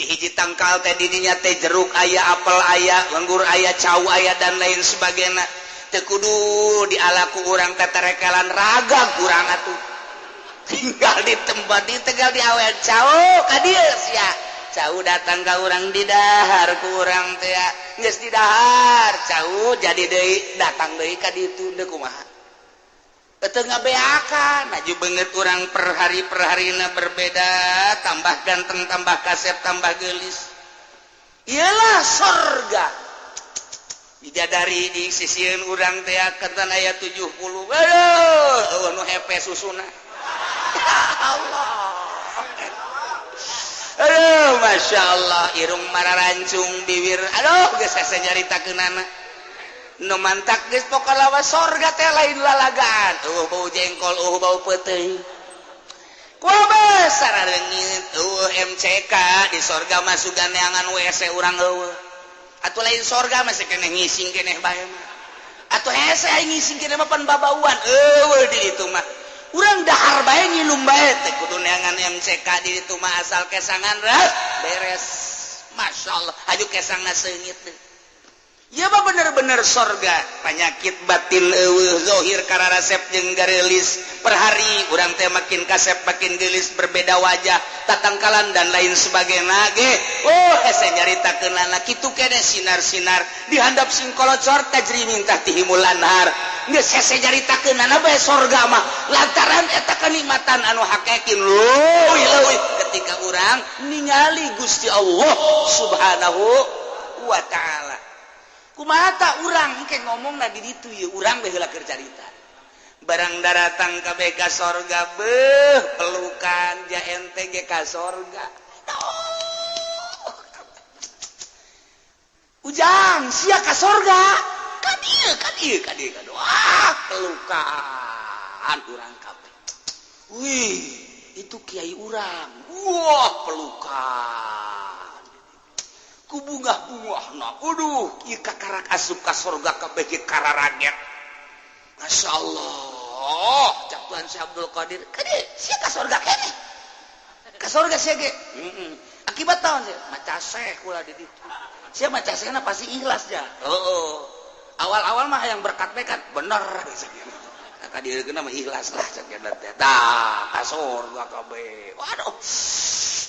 di hiji tangkal teh didinya teh jeruk aya, apel aya, anggur aya, cau aya, dan lain sebagainya. Teu kudu dialaku urang teterekelan ragam urang atuh, tinggal di tempat di tegal diawet cau ka dieu sia. Cau datang ka urang, didahar ku urang teh. Geus didahar cau, jadi deui datang deui ka ditu. Deuk kumaha teu ngabeakan maju beungeut urang per hari per harina berbeda, tambah ganteng, tambah kasep, tambah geulis. Iyalah sorga. Di Bidadari di sisieun urang teh kenten aya 70. Aduh, eueuh nu hepe susuna. Ya Allah. Aduh, Masya Allah, irung mararancung bibir. Aduh, geus hese nyaritakeunana. Nu mantak geus pokona lawa sorga teh lain lalagaan. Eueuh bau jengkol, eueuh bau peuteuy. Kumaha saraleungit, eueuh MCK di sorga mah sugan neangan WC urang eueuh. Atuh lain sorga masih keneh ngising keneh bae mah. Atuh hese aing ngising keneh mah pan babauan. Eueuh di ditu mah. Urang dahar bae ngilum bae teh kudu neangan MCK di ditu mah asal kesangan beres. Masya Allah, aju kesangna seungit teh. Ya mah bener-bener sorga, penyakit batin eueuh, zohir kararasep jeung gareulis. Per hari urang teh makin kasep makin geulis, berbeda wajah, tatangkalan dan lain sebagainya ge. Oh, hese nyaritakeunana kitu kene sinar-sinar di handap singkolocor tajri min tahtihimul anhar. Geus hese nyaritakeunana bae sorga mah lantaran eta kenikmatan anu hakikin leuwih-leuwih ketika urang ningali Gusti Allah Subhanahu wa taala. Kumaha ta urang engke ngomongna di ditu ieu urang bae heula keur carita. Barang daratang kabeh ka sorga beuh pelukan ja ente ge ka sorga. Ujang sia ka sorga. Ka dieu ka dieu ka dieu ka wah pelukan urang kabeh. Wih, itu kiai urang. Wah, pelukan. Ku bungah-bungahna. Aduh, ieu kakarak asup ka sorga kabeh ge kararaget. Masya Allah, cak Tuhan Syekh Abdul Qadir, kade sia ka sorga keneh. Ka sorga sia ge. Heeh. Akibat naon sia? Maca seh kula di ditu. Sia maca sehna pasti ikhlas ja. Heeh. Awal-awal mah yang berkat-berkat bener. Ka dieu mah ikhlas lah cak teh. Tah, ka sorga kabeh. Waduh.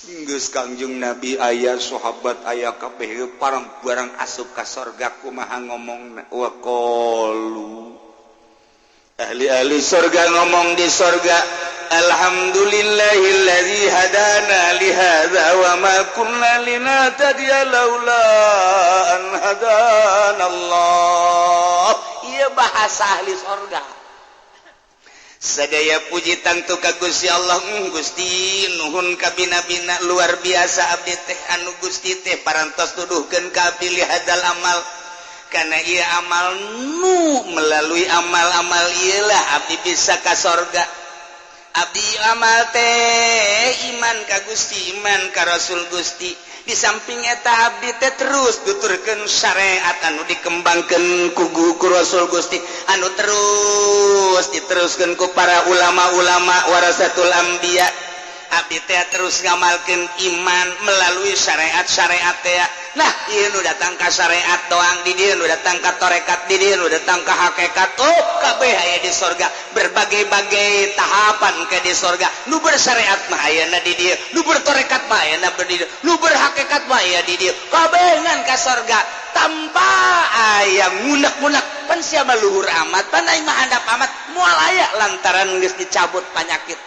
Geus Kangjeng Nabi aya sahabat aya kabeh parang barang asup ka sorga kumaha ngomongna wa qalu. Ahli-ahli sorga ngomong di sorga, alhamdulillahillazi hadana li hadza wa ma kunna linahtadiya laula an hadana Allah. Ieu bahasa ahli sorga. Sadaya puji tangtu ka Gusti Allah. Gusti nuhun kabina-bina luar biasa abdi teh anu Gusti teh parantos tuduhkeun ka abdi li hadzal amal. Karena ieu amal nu melalui amal-amal ieu lah abdi bisa ka sorga. Abdi amal teh iman ka Gusti, iman ka Rasul Gusti. Di samping eta abdi teh terus tuturkeun syariat anu dikembangkeun ku Rasul Gusti, anu terus diteruskeun ku para ulama-ulama warasatul anbiya. Abdi teh terus ngamalkeun iman melalui syariat-syariat teh. Nah, ieu nu datang ka syariat doang, di dieu nu datang ka tarekat, di dieu nu datang ka hakikat. Oh, kabeh aya di sorga, berbagai-bagai tahapan ke di sorga. Nu bersyariat mah ayana di dieu, nu bertarekat mah ayana di dieu, nu berhakikat mah aya di dieu. Kabeh ngan ka sorga tanpa aya ngunek-ngunek. Pan sia mah luhur amat, pan aing mah handap amat, moal aya lantaran geus dicabut panyakit.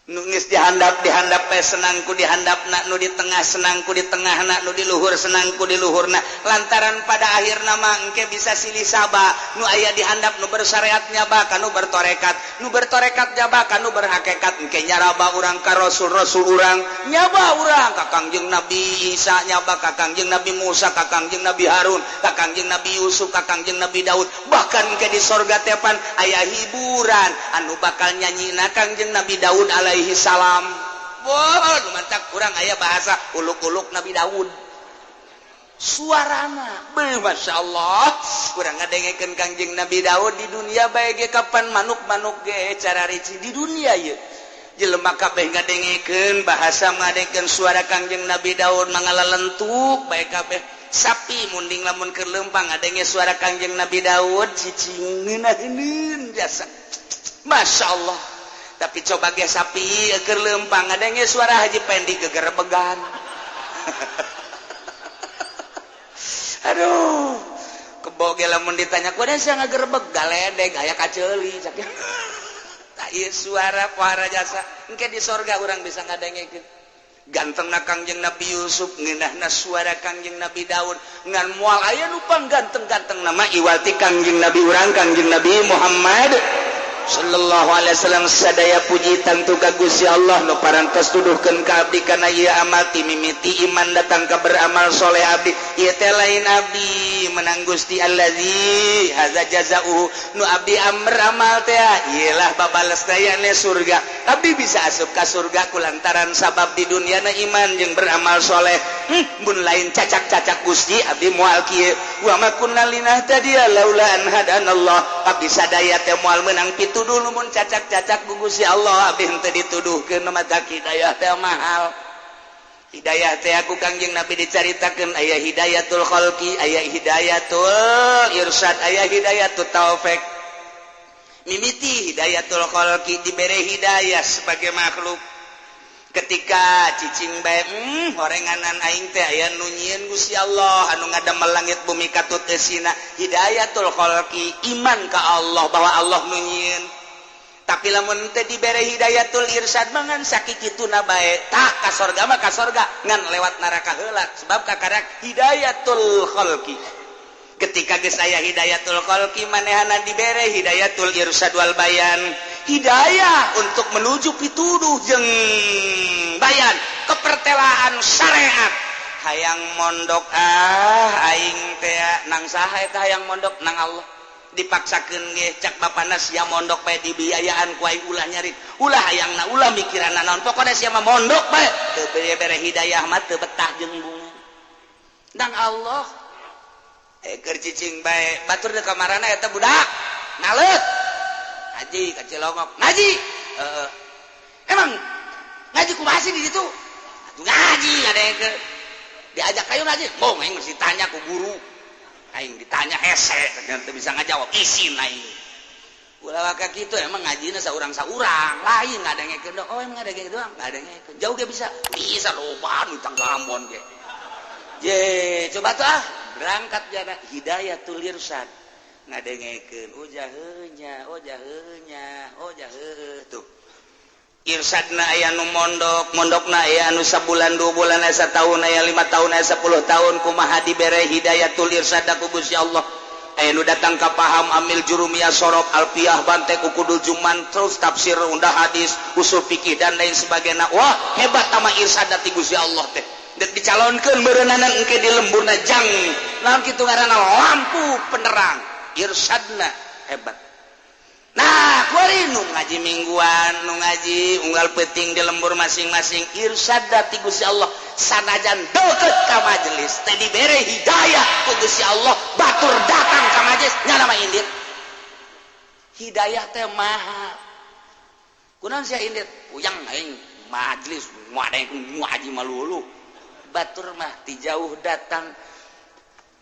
Nu geus dihandap dihandap bae senangku dihandapna, nu di tengah senangku di tengahna, nu di luhur senangku di luhurna. Lantaran pada akhirna mah engke bisa silih saba, nu aya dihandap nu bersyariat nyaba ka nu bertorekat, nu bertorekat nyaba ka nu berhakikat. Engke nyaraba urang ka rasul-rasul urang, nyaba urang ka Kangjeng Nabi Isa, nyaba ka Kangjeng Nabi Musa, ka Kangjeng Nabi Harun, ka Kangjeng Nabi Yusuf, ka Kangjeng Nabi Daud. Bahkan engke di sorga teh pan aya hiburan anu bakal nyanyina Kangjeng Nabi Daud alaihi salam. Wah, mantak kurang aya bahasa uluk-uluk Nabi Daud. Suarana, beuh Masya Allah, kurang ngadengekeun Kangjeng Nabi Daud di dunia bae ge kapan manuk-manuk ge cara rici di dunia ieu. Jelema kabeh ngadengekeun bahasa ngadengekeun suara Kangjeng Nabi Daud mangalalentuk bae kabeh. Sapi munding lamun keur leumpang ngadenge suara Kangjeng Nabi Daud cicing ngeunaheun jasa. Masya Allah. Tapi coba ge sapi keur leumpang ngadenge suara Haji Pendi gegerebegan. Aduh, kebo ge lamun ditanya kudu sia ngagerebeg galedeg aya kaceuli cak. Tah ieu suara para jasa engke di sorga urang bisa ngadengekeun. Gantengna Kangjeng Nabi Yusuf, ngeunahna suara Kangjeng Nabi Daud, ngan moal aya nu pangganteng-ganteng nama iwati Kangjeng Nabi urang Kangjeng Nabi Muhammad sallallahu alaihi wasallam. Sadaya puji tentu ka Gusti Allah nu parantos tuduhkeun ka abdi kana ieu amal ti mimiti iman datang ka beramal soleh. Abdi ieu teh lain abdi menang, Gusti allazi hadza jazauhu. Nu abdi beramal teh ieu lah babales dayane surga. Abdi bisa asup ka surga kulantaran sabab di dunia na iman jeung beramal soleh. Mun lain cacak-cacak Gusti, abdi moal kieu. Wa ma kunna linahtadiya laula an hadanallah. Abdi sadaya teh moal meunang pituduh mun cacak-cacak ku Gusti Allah abdi henteu dituduhkeun. Mata hidayah teh mahal. Hidayah teh aku Kangjeng Nabi dicaritakeun aya hidayatul khalqi, aya hidayatul irsyad, aya hidayatul taufik. Mimiti hidayatul khalqi, dibere hidayah sebagai makhluk. Ketika cicing bae, horenganan aing teh aya nu nyieun Gusti Allah anu ngadamel langit bumi katut eusina. Hidayatul khalqi, iman ka Allah bahwa Allah nu nyieun. Tapi lamun teh dibere hidayatul irsyad, mangan sakikituna bae tak ka sorga mah ka sorga, ngan lewat neraka heula, sebab kakarak hidayatul khalqi. Ketika geus aya hidayatul khalqi, manehana dibere hidayatul irsyad wal bayan, hidayah untuk menuju pituduh jeung bayan kepertelaan syariat. Hayang mondok ah aing teh nang saha eta? Hayang mondok nang Allah. Dipaksakeun ge cak bapana, sia mondok bae, dibiayaan ku aing, ulah nyari, ulah hayangna, ulah mikiranna naon, pokona sia mah mondok bae. Teu bere hidayah mah teu betah jeung bunga nang Allah. Keur cicing bae, batur deuk kamarana eta budak ngaleut ngaji ka Cilongok. Ngaji, heeh, emang ngaji kumaha sih di ditu? Atuh ngaji ada yang ke diajak kayu ngaji mau aing mesti tanya ku guru. Aing ditanya hese teu bisa ngajawab, isin aing. Ulah waka kitu. Emang ngajina saurang-saurang lain ngadengekeun? Oh, emang ngadengekeun doang, ngadengekeun jauh ge bisa, bisa loba nu tangga Ambon ge. Je coba tuh ah berangkat jana hidayatul irsyad, ngadengekeun, oh jaheunya, oh jaheunya, oh jaheuh. Tuh irsadna aya nu mondok, mondokna aya anu sabulan, 2 bulan, aya satahun, aya 5 tahun, aya 10 tahun. Kumaha dibere hidayatul irsyad ku Gusti Allah? Aya nu datang ka paham amil jurumiyah, sorof, alfiah, bantek, ukudul juman, terus tafsir, undah hadis, usul fikih, dan lain sebagainya. Wah, hebat sama irsyad ti Gusti Allah teh. Dek dicalonkeun meureunana engke di lemburna jang naon kitu ngaranna, lampu penerang. Irsyadna hebat. Nah, kuari nu ngaji mingguan, nu ngaji unggal peting di lembur masing-masing, irsyad ti Gusti Allah. Sanajan deket ka majelis teh dibere hidayah ku Gusti Allah, batur datang ka majelis nyana mah indit. Hidayah teh mahal. Kunaon sia indit? Puyang aing majelis yang ngaji malulu. Batur mah ti jauh datang,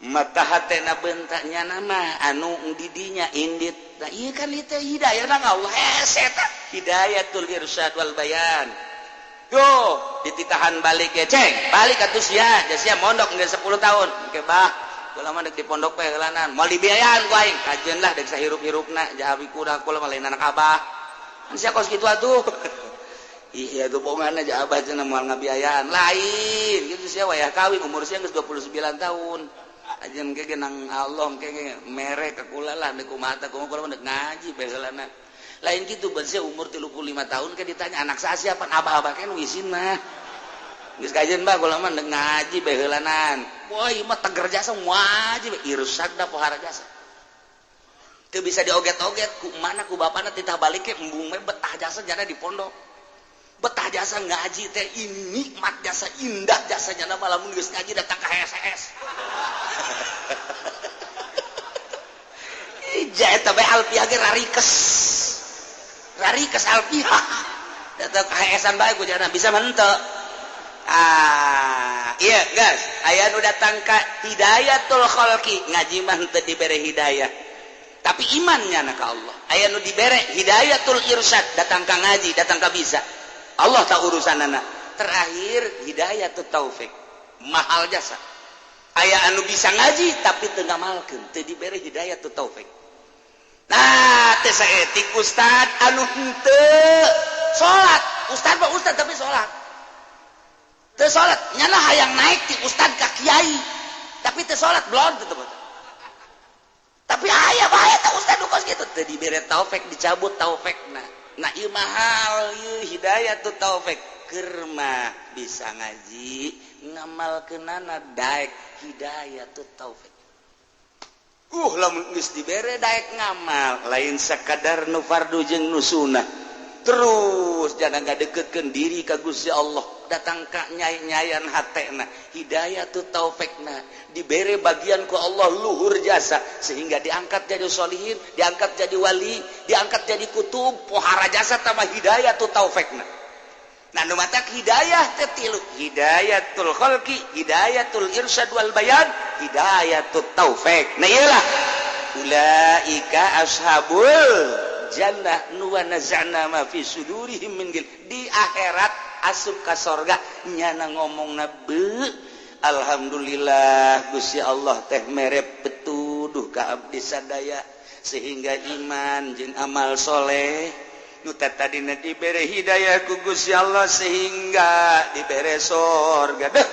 mata hatena bentaknya nama anu didinya indit. Nah, iya kan itu hidayah nang Allah hese eta hidayatul irsyad wal bayan. Yo dititahan balik ya, ceng balik atuh sia, sia mondok geus 10 tahun. Engke bah kula mah dek di pondok bae heulanan, moal dibiayaan ku aing. Kajeun lah dek sahirup-hirupna jahabi kuda, kula mah lain anak abah kan sia kos kitu atuh. Iya tuh bongan aja, abah cenah moal ngabiayaan lain gitu. Sia wayah kawin umur sia geus 29 tahun. Ajen ge nang Allah ke mere ka kula lah, deuk kumaha tah, kumaha, kula mah dek ngaji bae heulana. Lain gitu sia umur 35 tahun ke ditanya anak saya siapa, abah-abah kan isin mah. Geus kajeun bah, kula mah dek ngaji bae heulanan. Wah, ieu mah teger jasa ngaji bae, irsyad da pohara jasa. Teu bisa dioget-oget ku mana ku bapana, titah balik ke embung we betah jasa jana di pondok. Betah jasa ngaji teh, ini nikmat jasa, indah jasa jana. Lamun geus ngaji datang ka HSS. Ija eta bae alfiah ge rarikes. Rarikes alfiah. Datang ka HSan bae ku jana bisa mah henteu. Ah, iya guys, aya nu datang ka hidayatul khalqi, ngaji mah henteu dibere hidayah. Tapi imannya na ka Allah. Aya nu dibere hidayatul irsyad, datang ka ngaji, datang ka bisa. Allah tak urusanana. Terakhir hidayatul taufik. Mahal jasa. Aya anu bisa ngaji tapi teu ngamalkeun, teu dibere hidayatul taufik. Nah, teh saetik ustad anu henteu salat. Ustad mah ustad tapi salat. Teu salat, nyana hayang naik ti ustad ka kiai, tapi teu salat blon tuh. Tapi aya bae teh ustad nu kos kitu, teu dibere taufik, dicabut taufikna. Nah, ieu mahal ieu hidayatut taufik. Keur mah bisa ngaji, ngamalkeunana daek hidayatut taufik. Lamun geus dibere daek ngamal, lain sakadar nu fardu jeung nu sunnah. Terus jangan ngadeketkeun diri ka Gusti Allah, datang ka nyai-nyayan hatena, hidayatut taufikna dibere bagian ku Allah luhur jasa sehingga diangkat jadi solihin, diangkat jadi wali, diangkat jadi kutub, pohara jasa tambah hidayatut taufikna. Nah, nu matak hidayah teh tilu: hidayatul khalqi, hidayatul irsyad wal bayan, hidayatut taufik. Nah, iyalah ulaika ashabul jannah nu wa naza'na ma fi sudurihim min ghil. Di akhirat asup ka sorga, nyana ngomongna, "Beu, alhamdulillah Gusti Allah teh mere petuduh ka abdi sadaya sehingga iman jeung amal soleh nu tadina dibere hidayah ku Gusti Allah sehingga dibere sorga. Deh,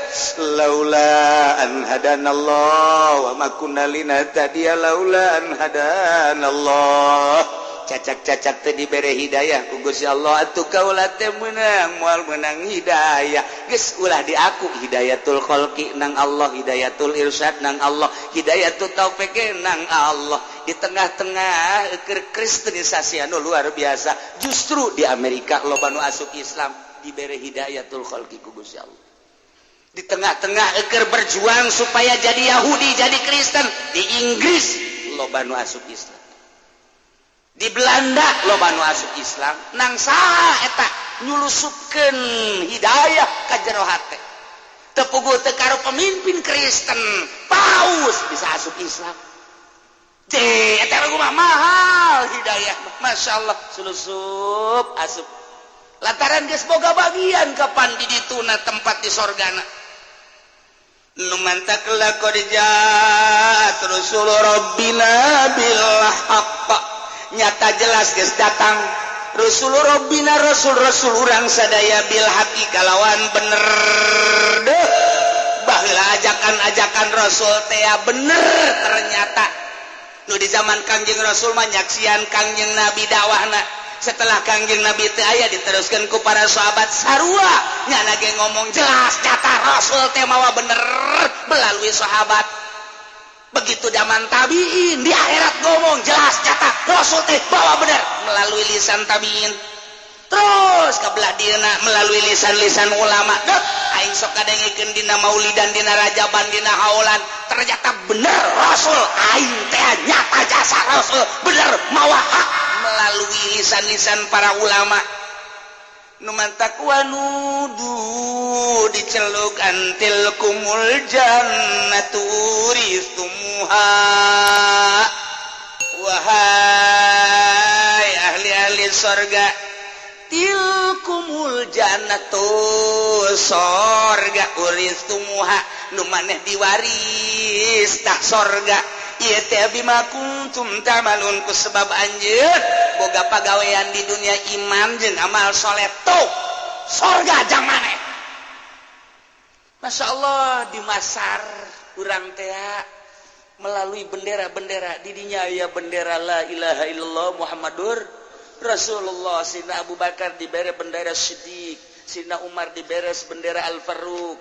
laula an hadanallah wa ma kunna linahtadiya laula an hadanallah." Cacak-cacak teh dibere hidayah ku Gusti Allah atuh kaula teh meunang moal meunang hidayah. Geus ulah diaku, hidayatul khalqi nang Allah, hidayatul irsyad nang Allah, hidayatul taufik nang Allah. Di tengah-tengah keur kristenisasi anu luar biasa, justru di Amerika loba nu asup Islam, dibere hidayatul khalqi ku Gusti Allah. Di tengah-tengah eker berjuang supaya jadi Yahudi, jadi Kristen, di Inggris loba nu asup Islam, di Belanda loba nu asup Islam. Nang saha eta nyulusupkeun hidayah ka jero hate? Teu puguh teu karo pemimpin Kristen, paus bisa asup Islam. Eta mah mahal hidayah, Masya Allah, sulusup asup lantaran geus boga bagian kapan di dituna tempat di sorgana. Nu mantak laqad ja'at rusul rabbina bil haqq, nyata jelas geus datang rusul rabbina, rasul-rasul urang sadaya, bil haqqi kalawan bener. Deh, baheula ajakan-ajakan rasul teh bener ternyata. Nu di zaman Kangjeng Rasul mah nyaksian Kangjeng Nabi dakwahna. Setelah Kangjeng Nabi teu aya, diteruskeun ku para sahabat, sarua nyana ge ngomong jelas nyata Rasul teh mawa bener melalui sahabat. Begitu zaman tabiin, di akhirat ngomong jelas nyata Rasul teh bawa bener melalui lisan tabiin. Terus kebelah dieuna melalui lisan-lisan ulama. Deh, aing sok kadengekeun dina maulidan, dina rajaban, dina haulan, ternyata bener Rasul aing teh, nyata jasa Rasul bener mawa hak melalui lisan-lisan para ulama. Nu mantak wanudu, diceluk, an tilkumul jannatu uristumuha, wahai ahli-ahli sorga, tilkumul jannatu, sorga, uristumuha, nu maneh diwaris tah sorga ieu teh, bima kuntum ta'malun, ku sebab anjeun boga pagawean di dunia, iman jeung amal soleh, tuh sorga jang maneh. Masya Allah, di Masar urang teh melalui bendera-bendera didinya ya, bendera la ilaha illallah Muhammadur Rasulullah. Sina Abu Bakar diberi bendera Siddiq, Sina Umar diberi bendera Al Faruq,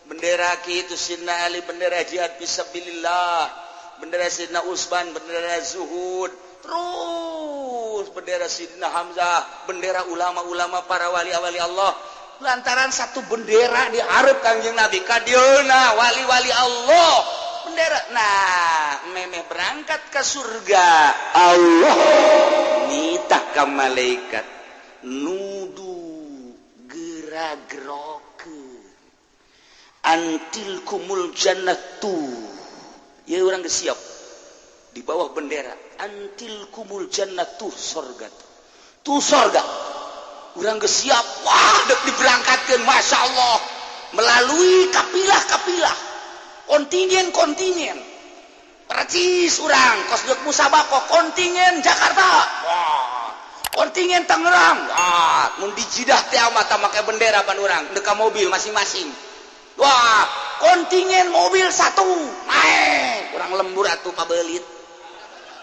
bendera itu Sina Ali bendera jihad fisabilillah, bendera Sina Usman bendera zuhud, terus bendera Sidina Hamzah, bendera ulama-ulama, para wali-wali Allah. Lantaran satu bendera diharap Kangjeng Nabi kadieuna wali-wali Allah bendera. Nah, memeh berangkat ke surga, Allah nitah ka malaikat, nudu gera-gerokeun, an tilkumul jannatu. Ya, orang siap di bawah bendera an tilkumul jannatu, sorga tuh, sorga. Urang geus siap, wah, dek diberangkatkeun, Masya Allah, melalui kapilah-kapilah, kontingen-kontingen, percis urang kos dek musabaqah kontingen Jakarta. Wah, Kontingen Tangerang, ah, mun di Jidah teh mata make bendera pan urang, deka mobil masing-masing. Wah, kontingen mobil satu, naik, kurang lembur atuh pabelit.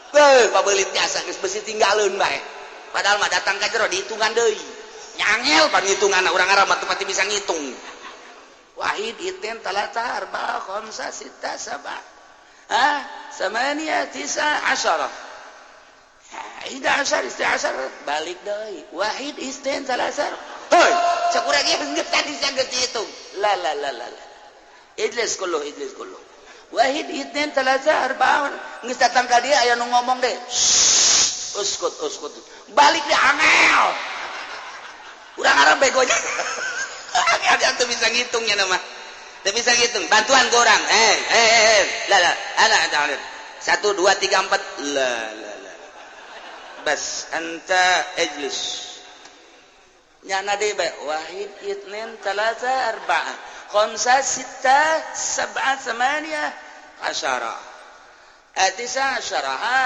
Beuh, pabelit biasa geus besi tinggalin bae. Padahal mah datang ka jero dihitungan deui. Nyangel pan hitungan urang Arab mah pati bisa ngitung. Wahid, itsnain, talata, arba, khamsa, sitta, sab'a. Ah, samania, tisa, asyara. Ihda asyar, isna asyar, balik deui. Wahid, itsnain, talata. Hoi, cek urang ieu geus tadi geus dihitung. La la la la la. Ijlis kullu, ijlis kullu. Wahid, itsnain, talata, arba. Geus datang ka dia aya nu ngomong deh. Uskut, uskut. Balik deh angel. Urang Arab begonya. Angel dia tuh bisa ngitungnya nama. Teu bisa ngitung. Bantuan ke orang. Eh, eh, eh, la la, ana ana. Satu, dua, tiga, empat. La la la. Bas, anta ijlis. Nyana deh bae. Wahid, itsnain, talata, arba'ah, khamsa, sitta, sab'a, samaniya, asyara. Tisa asyara. Ha,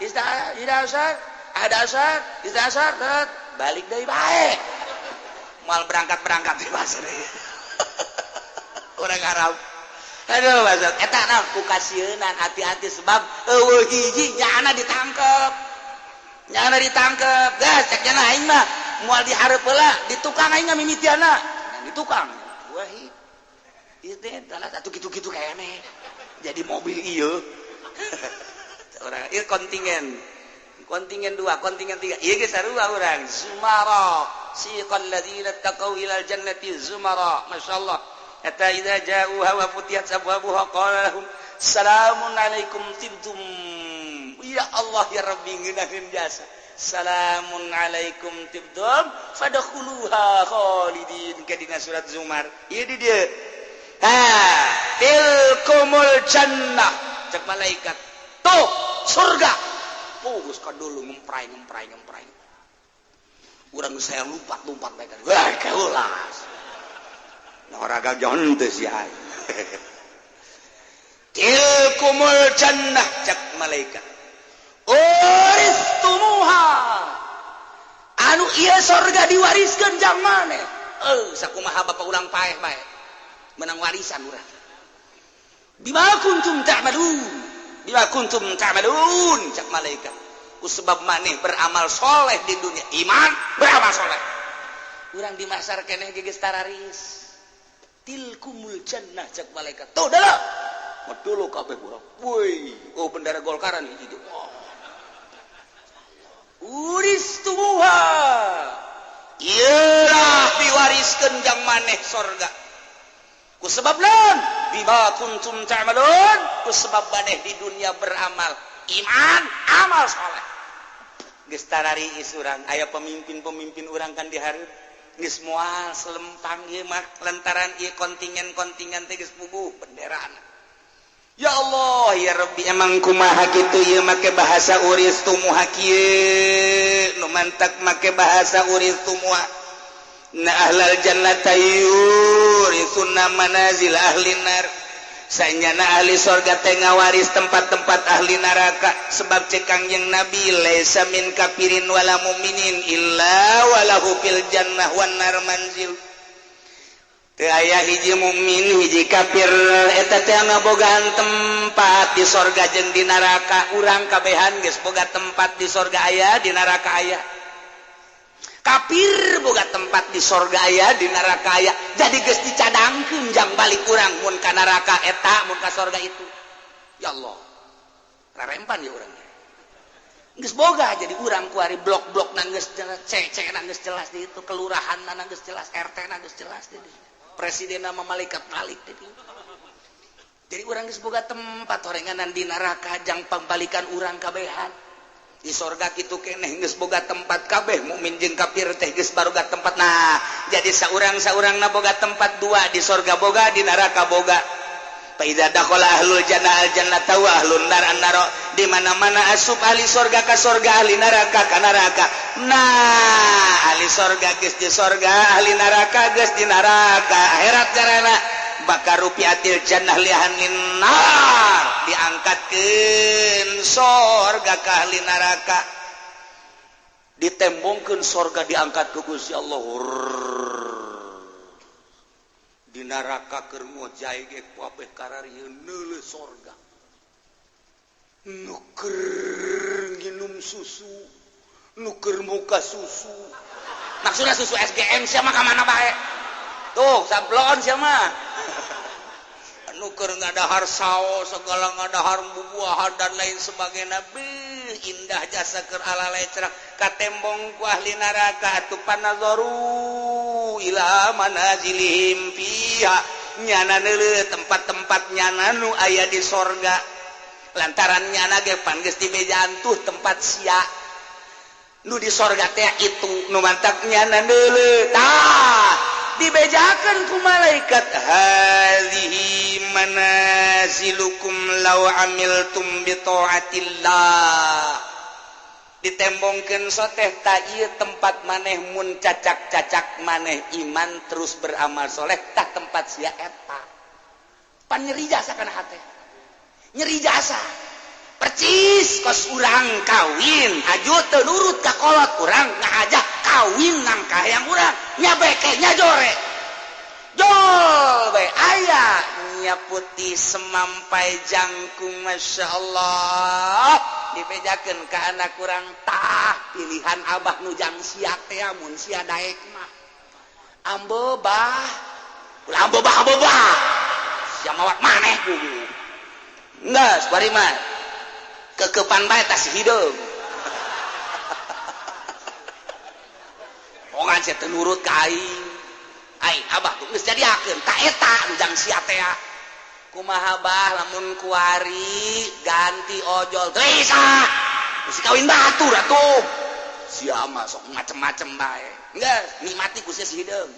isna, ida asyar, ada asyar, isna asyar, balik deui bae. Moal berangkat-berangkat di bahasa deui. Orang Arab. Aduh, bahasa eta nah ku kasieunan hati-hati sebab eueuh hiji nyana ditangkep. Nyana ditangkep. Gas cek nyana aing mah moal dihareup heula, di tukang aing mah mimitiana. Di tukang. Wahid. Itu atuh kitu-kitu kayaknya. Jadi mobil ieu. Orang ieu kontingen. Kontingen dua, kontingen tiga. Ieu geus sarua urang. Zumara. Siqal ladzina taqaw ilal jannati zumara. Masyaallah. Hatta idza ja'uha wa futiyat abwabuha qala lahum salamun alaikum tibtum. Ya Allah ya Rabbi ngeunaheun jasa. Salamun alaikum tibtum fadkhuluha khalidin ke dina surat Zumar. Ieu di dieu. Ha, tilkumul jannah cek malaikat. Tuh surga. Pugus ka dulu ngemprai ngemprai ngemprai. Urang saya lompat-lompat bae kan. Wah, keulas. Nah, oraga jonte si ai. Tilkumul jannah cek malaikat. Uristumuha. Anu ieu sorga diwariskeun jang maneh. Sakumaha bapak urang paeh bae. Menang warisan urang. Bima kuntum ta'malun. Bima kuntum ta'malun cek malaikat. Ku sebab maneh beramal soleh di dunia, iman beramal soleh. Urang di masar keneh geus tararis. Tilkumul jannah cek malaikat. Tuh dah. Medulu kabeh urang. Woi, oh bendera Golkaran hiji ge. Uristumuha. Iyalah diwariskeun jang maneh sorga. Ku sebab naon? Bima kuntum ta'malun. Ku sebab maneh di dunia beramal iman, amal soleh. Geus tarariis urang, aya pemimpin-pemimpin urang kan dihareup. Geus moal selempang ieu mah lantaran ieu kontingen-kontingen teh geus puguh benderana. Ya Allah ya Rabbi emang kumaha kitu ieu make bahasa uristumuha kieu nu mantak make bahasa uristumuha. Na ahlal jannata yurisunna manazil ahli nar. Sanyana ahli sorga teh ngawaris tempat-tempat ahli neraka sebab cek Kangjeng Nabi laisa min kafirin wala muminin illa walahu fil jannah wan nar manzil. Teu aya hiji mukmin hiji kafir eta teh ngabogaan tempat di sorga jeung di neraka. Urang kabehan geus boga tempat di sorga aya, di neraka aya. Kafir boga tempat di sorga aya, di neraka aya. Jadi geus dicadangkeun jang balik urang mun ka neraka eta, mun ka sorga itu. Ya Allah. Rarempan ya urang. Geus boga jadi urang kuari blok-blok na geus jelas, C-C na geus jelas di itu, kelurahan na geus jelas, RT na geus jelas di dieu. Presiden nama malaikat malik di dieu. Jadi urang geus boga tempat horenganan di neraka jang pambalikan urang kabehan. Di sorga kitu keneh geus boga tempat kabeh mukmin jeung kafir teh geus baroga tempat. Nah, jadi saurang-saurangna boga tempat dua, di sorga boga, di neraka boga. Fa idza dakhala ahlul jannah al jannata wa ahlun nar an nar. Di mana-mana asup ahli sorga ka sorga, ahli neraka ka neraka. Nah, ahli sorga geus di sorga, ahli neraka geus di neraka. Akhirat carana bakal rufiatil jannah li ahlin nar, diangkatkeun sorga ka ahli neraka. Ditembongkeun sorga diangkat ku Gusti Allah. Di neraka keur ngojay ge kabeh kararieun neuleuh sorga. Nu keur nginum susu, nu keur muka susu. Maksudna susu SGM sia mah ka mana bae? Tuh, sablon sia mah. Nu keur ngadahar saos, segala ngadahar bubuahan dan lain sebagainya. Beuh, indah jasa keur alalecrak katembong ku ahli neraka atuh panazaru ila manazilihim fiha. Nyana neuleuh tempat-tempat nyana nu aya di sorga. Lantaran nyana ge pan geus dibejaan tuh tempat sia nu di sorga teh itu nu mantak nyana neuleuh tah dibejakeun ku malaikat hadhihi manazilukum law amiltum bi taatillah. Ditembongkeun soteh ta ieu tempat maneh mun cacak-cacak maneh iman terus beramal soleh tah tempat sia eta. Pan nyeri jasa kana hate. Nyeri jasa percis kos urang kawin aju teu nurut ka kolot urang ngajak kawin nang kahayang urang nya beke nya jore jol bae aya nya putih semampai jangkung masya Allah dibejakeun ka anak urang tah pilihan abah nu jang sia teh mun sia daek mah ambo bah ulah ambo bah ambo bah sia mawat maneh kudu. Enggak, bari mah kekepan bae tas hideung. Ongan sia teu nurut ka aing. Aing abah tuh geus jadiakeun ta eta nu jang sia teh. Kumaha bah lamun kuari ganti ojol teu bisa. Geus kawin batur atuh. Sia mah sok macem-macem bae. Geus nikmati ku sia si hideung.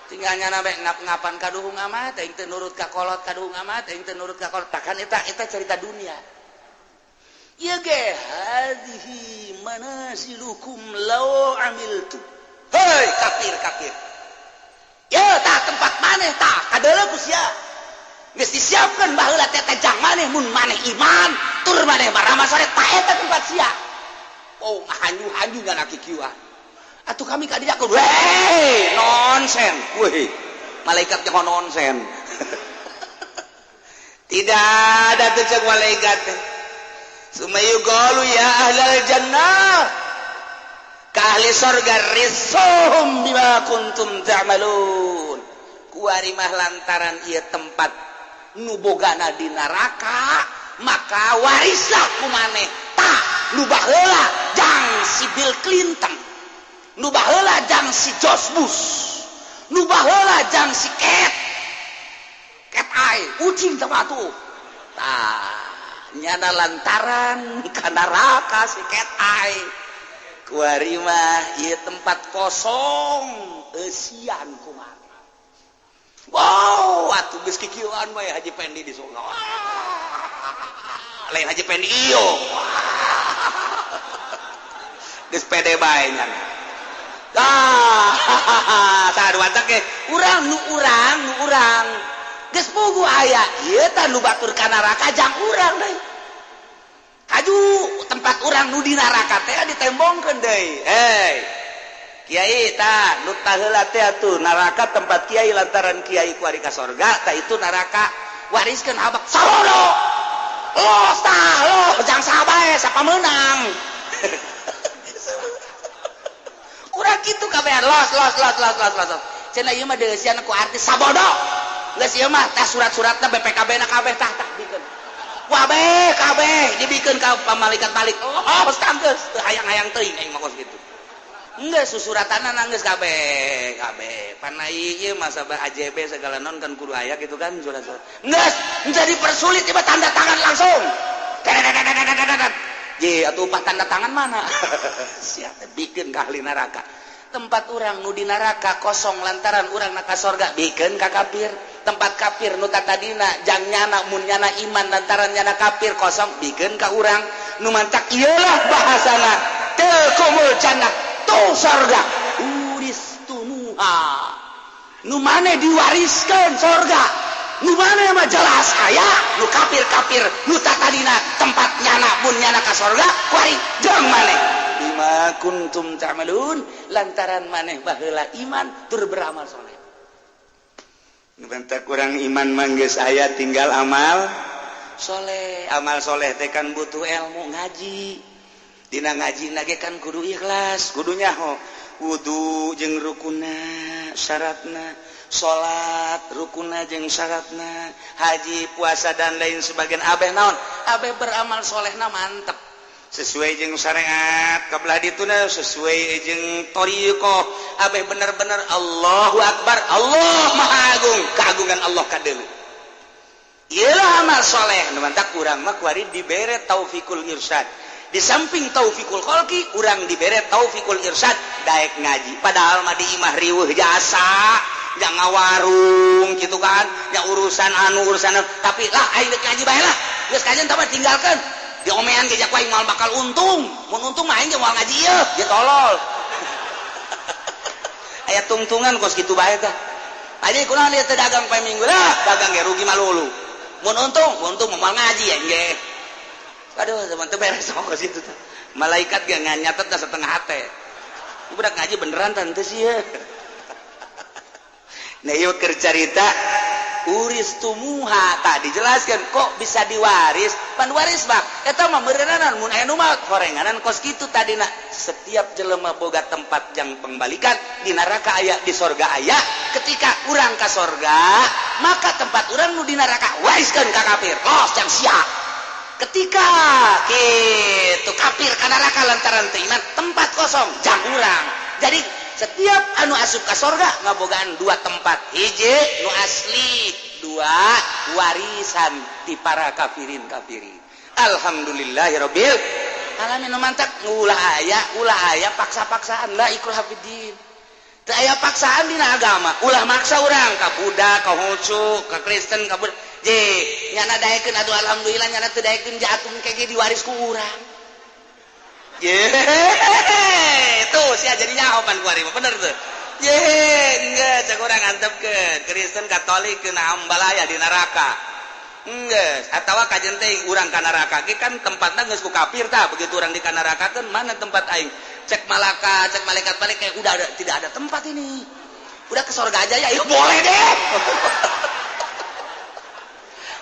Tinggal nyana bae ngap-ngapan kaduhung amat aing teu nurut ka kolot kaduhung amat aing teu nurut ka kolot takan eta eta cerita dunia. Ieu ge hadhihi manasilukum law amiltu. Hei kafir kafir. Ye tah tempat maneh tah kadeuleu ku sia. Geus disiapkeun baheula teh teh jang maneh mun maneh iman tur maneh baramal soleh tah eta tempat sia. Oh hanyu-hanyu nyana kikieuan. Atuh kami ka dieu weh nonsen weh malaikat nyaho nonsen. Tidak ada tuh cek malaikat sumayuqalu ya ahlal jannah ka ahli sorga risuhum bima kuntum ta'malun. Kuari mah lantaran ieu tempat nu bogana di neraka maka warislah ku maneh tah nu baheula jang si Bill Clinton, nu baheula jang si George Bush, nu baheula jang si Cat Cat Eye kucing teh atuh tah nyana lantaran ka neraka si Cat Eye kuari mah ieu tempat kosong eusian kumaha. Wow atuh geus kikieuan we Haji Pendi di surga. Lain Haji Pendi ieu geus pede bae nyana. Ah, tah watak ge urang nu urang nu urang geus pugu aya ieu tah nu batur ka neraka jang urang deui. Kaju tempat urang nu di neraka teh ditembongkeun deui. Hei. Kiai tah nu taheula teh atuh neraka tempat kiai lantaran kiai kuari ka sorga tah itu neraka wariskeun abak sarono. Los tah los jang sabae sapa meunang. Urang kitu kabehan los los los los los los. Cenah ieu mah deusian ku artis sabodo. Geus ieu mah tah surat-suratna BPKB na kabeh tah tah bikeun. Wabeh kabeh dibikeun ka malaikat balik. Oh, geus geus teu hayang-hayang teuing aing mah kos kitu. Geus susuratanna geus kabeh kabeh. Pan ieu mah sabar AJB segala non kan kudu aya kitu kan surat-surat. Geus jadi persulit ieu mah tanda tangan langsung. Ye atuh upah tanda tangan mana? Siapa bikin ka ahli neraka. Tempat urang nu di neraka kosong lantaran urang na ka sorga bikeun ka kafir. Tempat kafir nu tatadina jang nyana mun nyana iman lantaran nyana kafir kosong bikeun ka urang. Nu mantak ieulah bahasana tilkumul jannah tuh sorga uristumuha. Nu maneh diwariskeun sorga. Nu maneh mah jelas aya nu kafir-kafir nu tatadina tempat nyana Mun nyana ka sorga kuari jang maneh bima kuntum ta'malun, lantaran maneh baheula iman tur beramal soleh. Bentak kurang iman mangges aya, tinggal amal soleh. Amal soleh teh kan butuh ilmu, ngaji. Dina ngaji nage kan kudu ikhlas, kudu nyaho wudu jeung rukuna syaratna, salat rukuna jeung syaratna, haji, puasa, dan lain sebagian. Abeh naon, abeh beramal solehna mantep, sesuai jeung syariat kabelah dituna, sesuai jeung thoriqoh, abeh bener-bener Allahu Akbar, Allah Maha Agung, keagungan Allah kadeuleu. Iyalah amal soleh. Nu mantak urang mah kuari dibere taufikul irsyad. Di samping taufikul kholqi, urang dibere taufikul irsyad, daek ngaji. Padahal mah di imah riweuh jasa, jangan ngawarung gitu kan ya, urusan anu, urusan anu. Tapi lah, aing deuk ngaji bae lah, geus kajian tambah tinggalkan diomean ge, jak aing moal bakal untung. Mun untung mah aing ge moal ngaji ieu. Dia tolol, aya tungtungan kos kitu bae tah. Aja kunaon dia teu dagang poe Minggu lah, dagang ge rugi malulu. Mun untung, untung moal ngaji ya ge. Aduh, teman, teu beres kos kitu tah. Malaikat ge nyatet dah setengah hate. Budak ngaji beneran tante sih ya. Nah, yuk keur carita uristumuha tadi dijelaskan kok bisa diwaris. Pan waris mah eta mah meureunana mun aya nu maot horenganan kos kitu tadina. Setiap jelema boga tempat yang pembalikan, di neraka aya, di sorga aya. Ketika urang ka sorga, maka tempat urang nu di neraka wariskeun ka kafir, los jang sia. Ketika gitu kafir ka neraka lantaran teu iman, tempat kosong jang urang. Jadi setiap anu asup ka sorga ngabogaan dua tempat: hiji nu asli, dua warisan di para kafirin kafirin. Alhamdulillahirabbil alamin. Nu mantak ulah aya, ulah aya paksa-paksaan. La ikraha fiddin, teu aya paksaan dina agama. Ulah maksa urang ka Buddha, ka Konghucu, ka Kristen, ka Buddha. Je nyana daekeun, aduh alhamdulillah. Nyana teu daekeun, jatuh kege diwaris ku urang. Ye, tuh sia jadi nyaho pan kuari mah, bener tuh. Ye, enggak, cek urang antepkeun Kristen, Katolik kena ambalaya di neraka. Enggeus, atawa kajen teh urang ka neraka ge kan tempatna geus ku kafir tah. Begitu urang di ka neraka kan, mana tempat aing? Cek malaka, cek malaikat balik kayak udah ada, tidak ada tempat ini. Udah ke surga aja ya, ya boleh deh.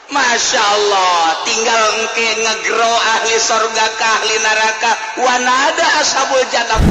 Masya Allah, tinggal engke ngegro ahli sorga ke ahli neraka. Wanada ashabul jannah.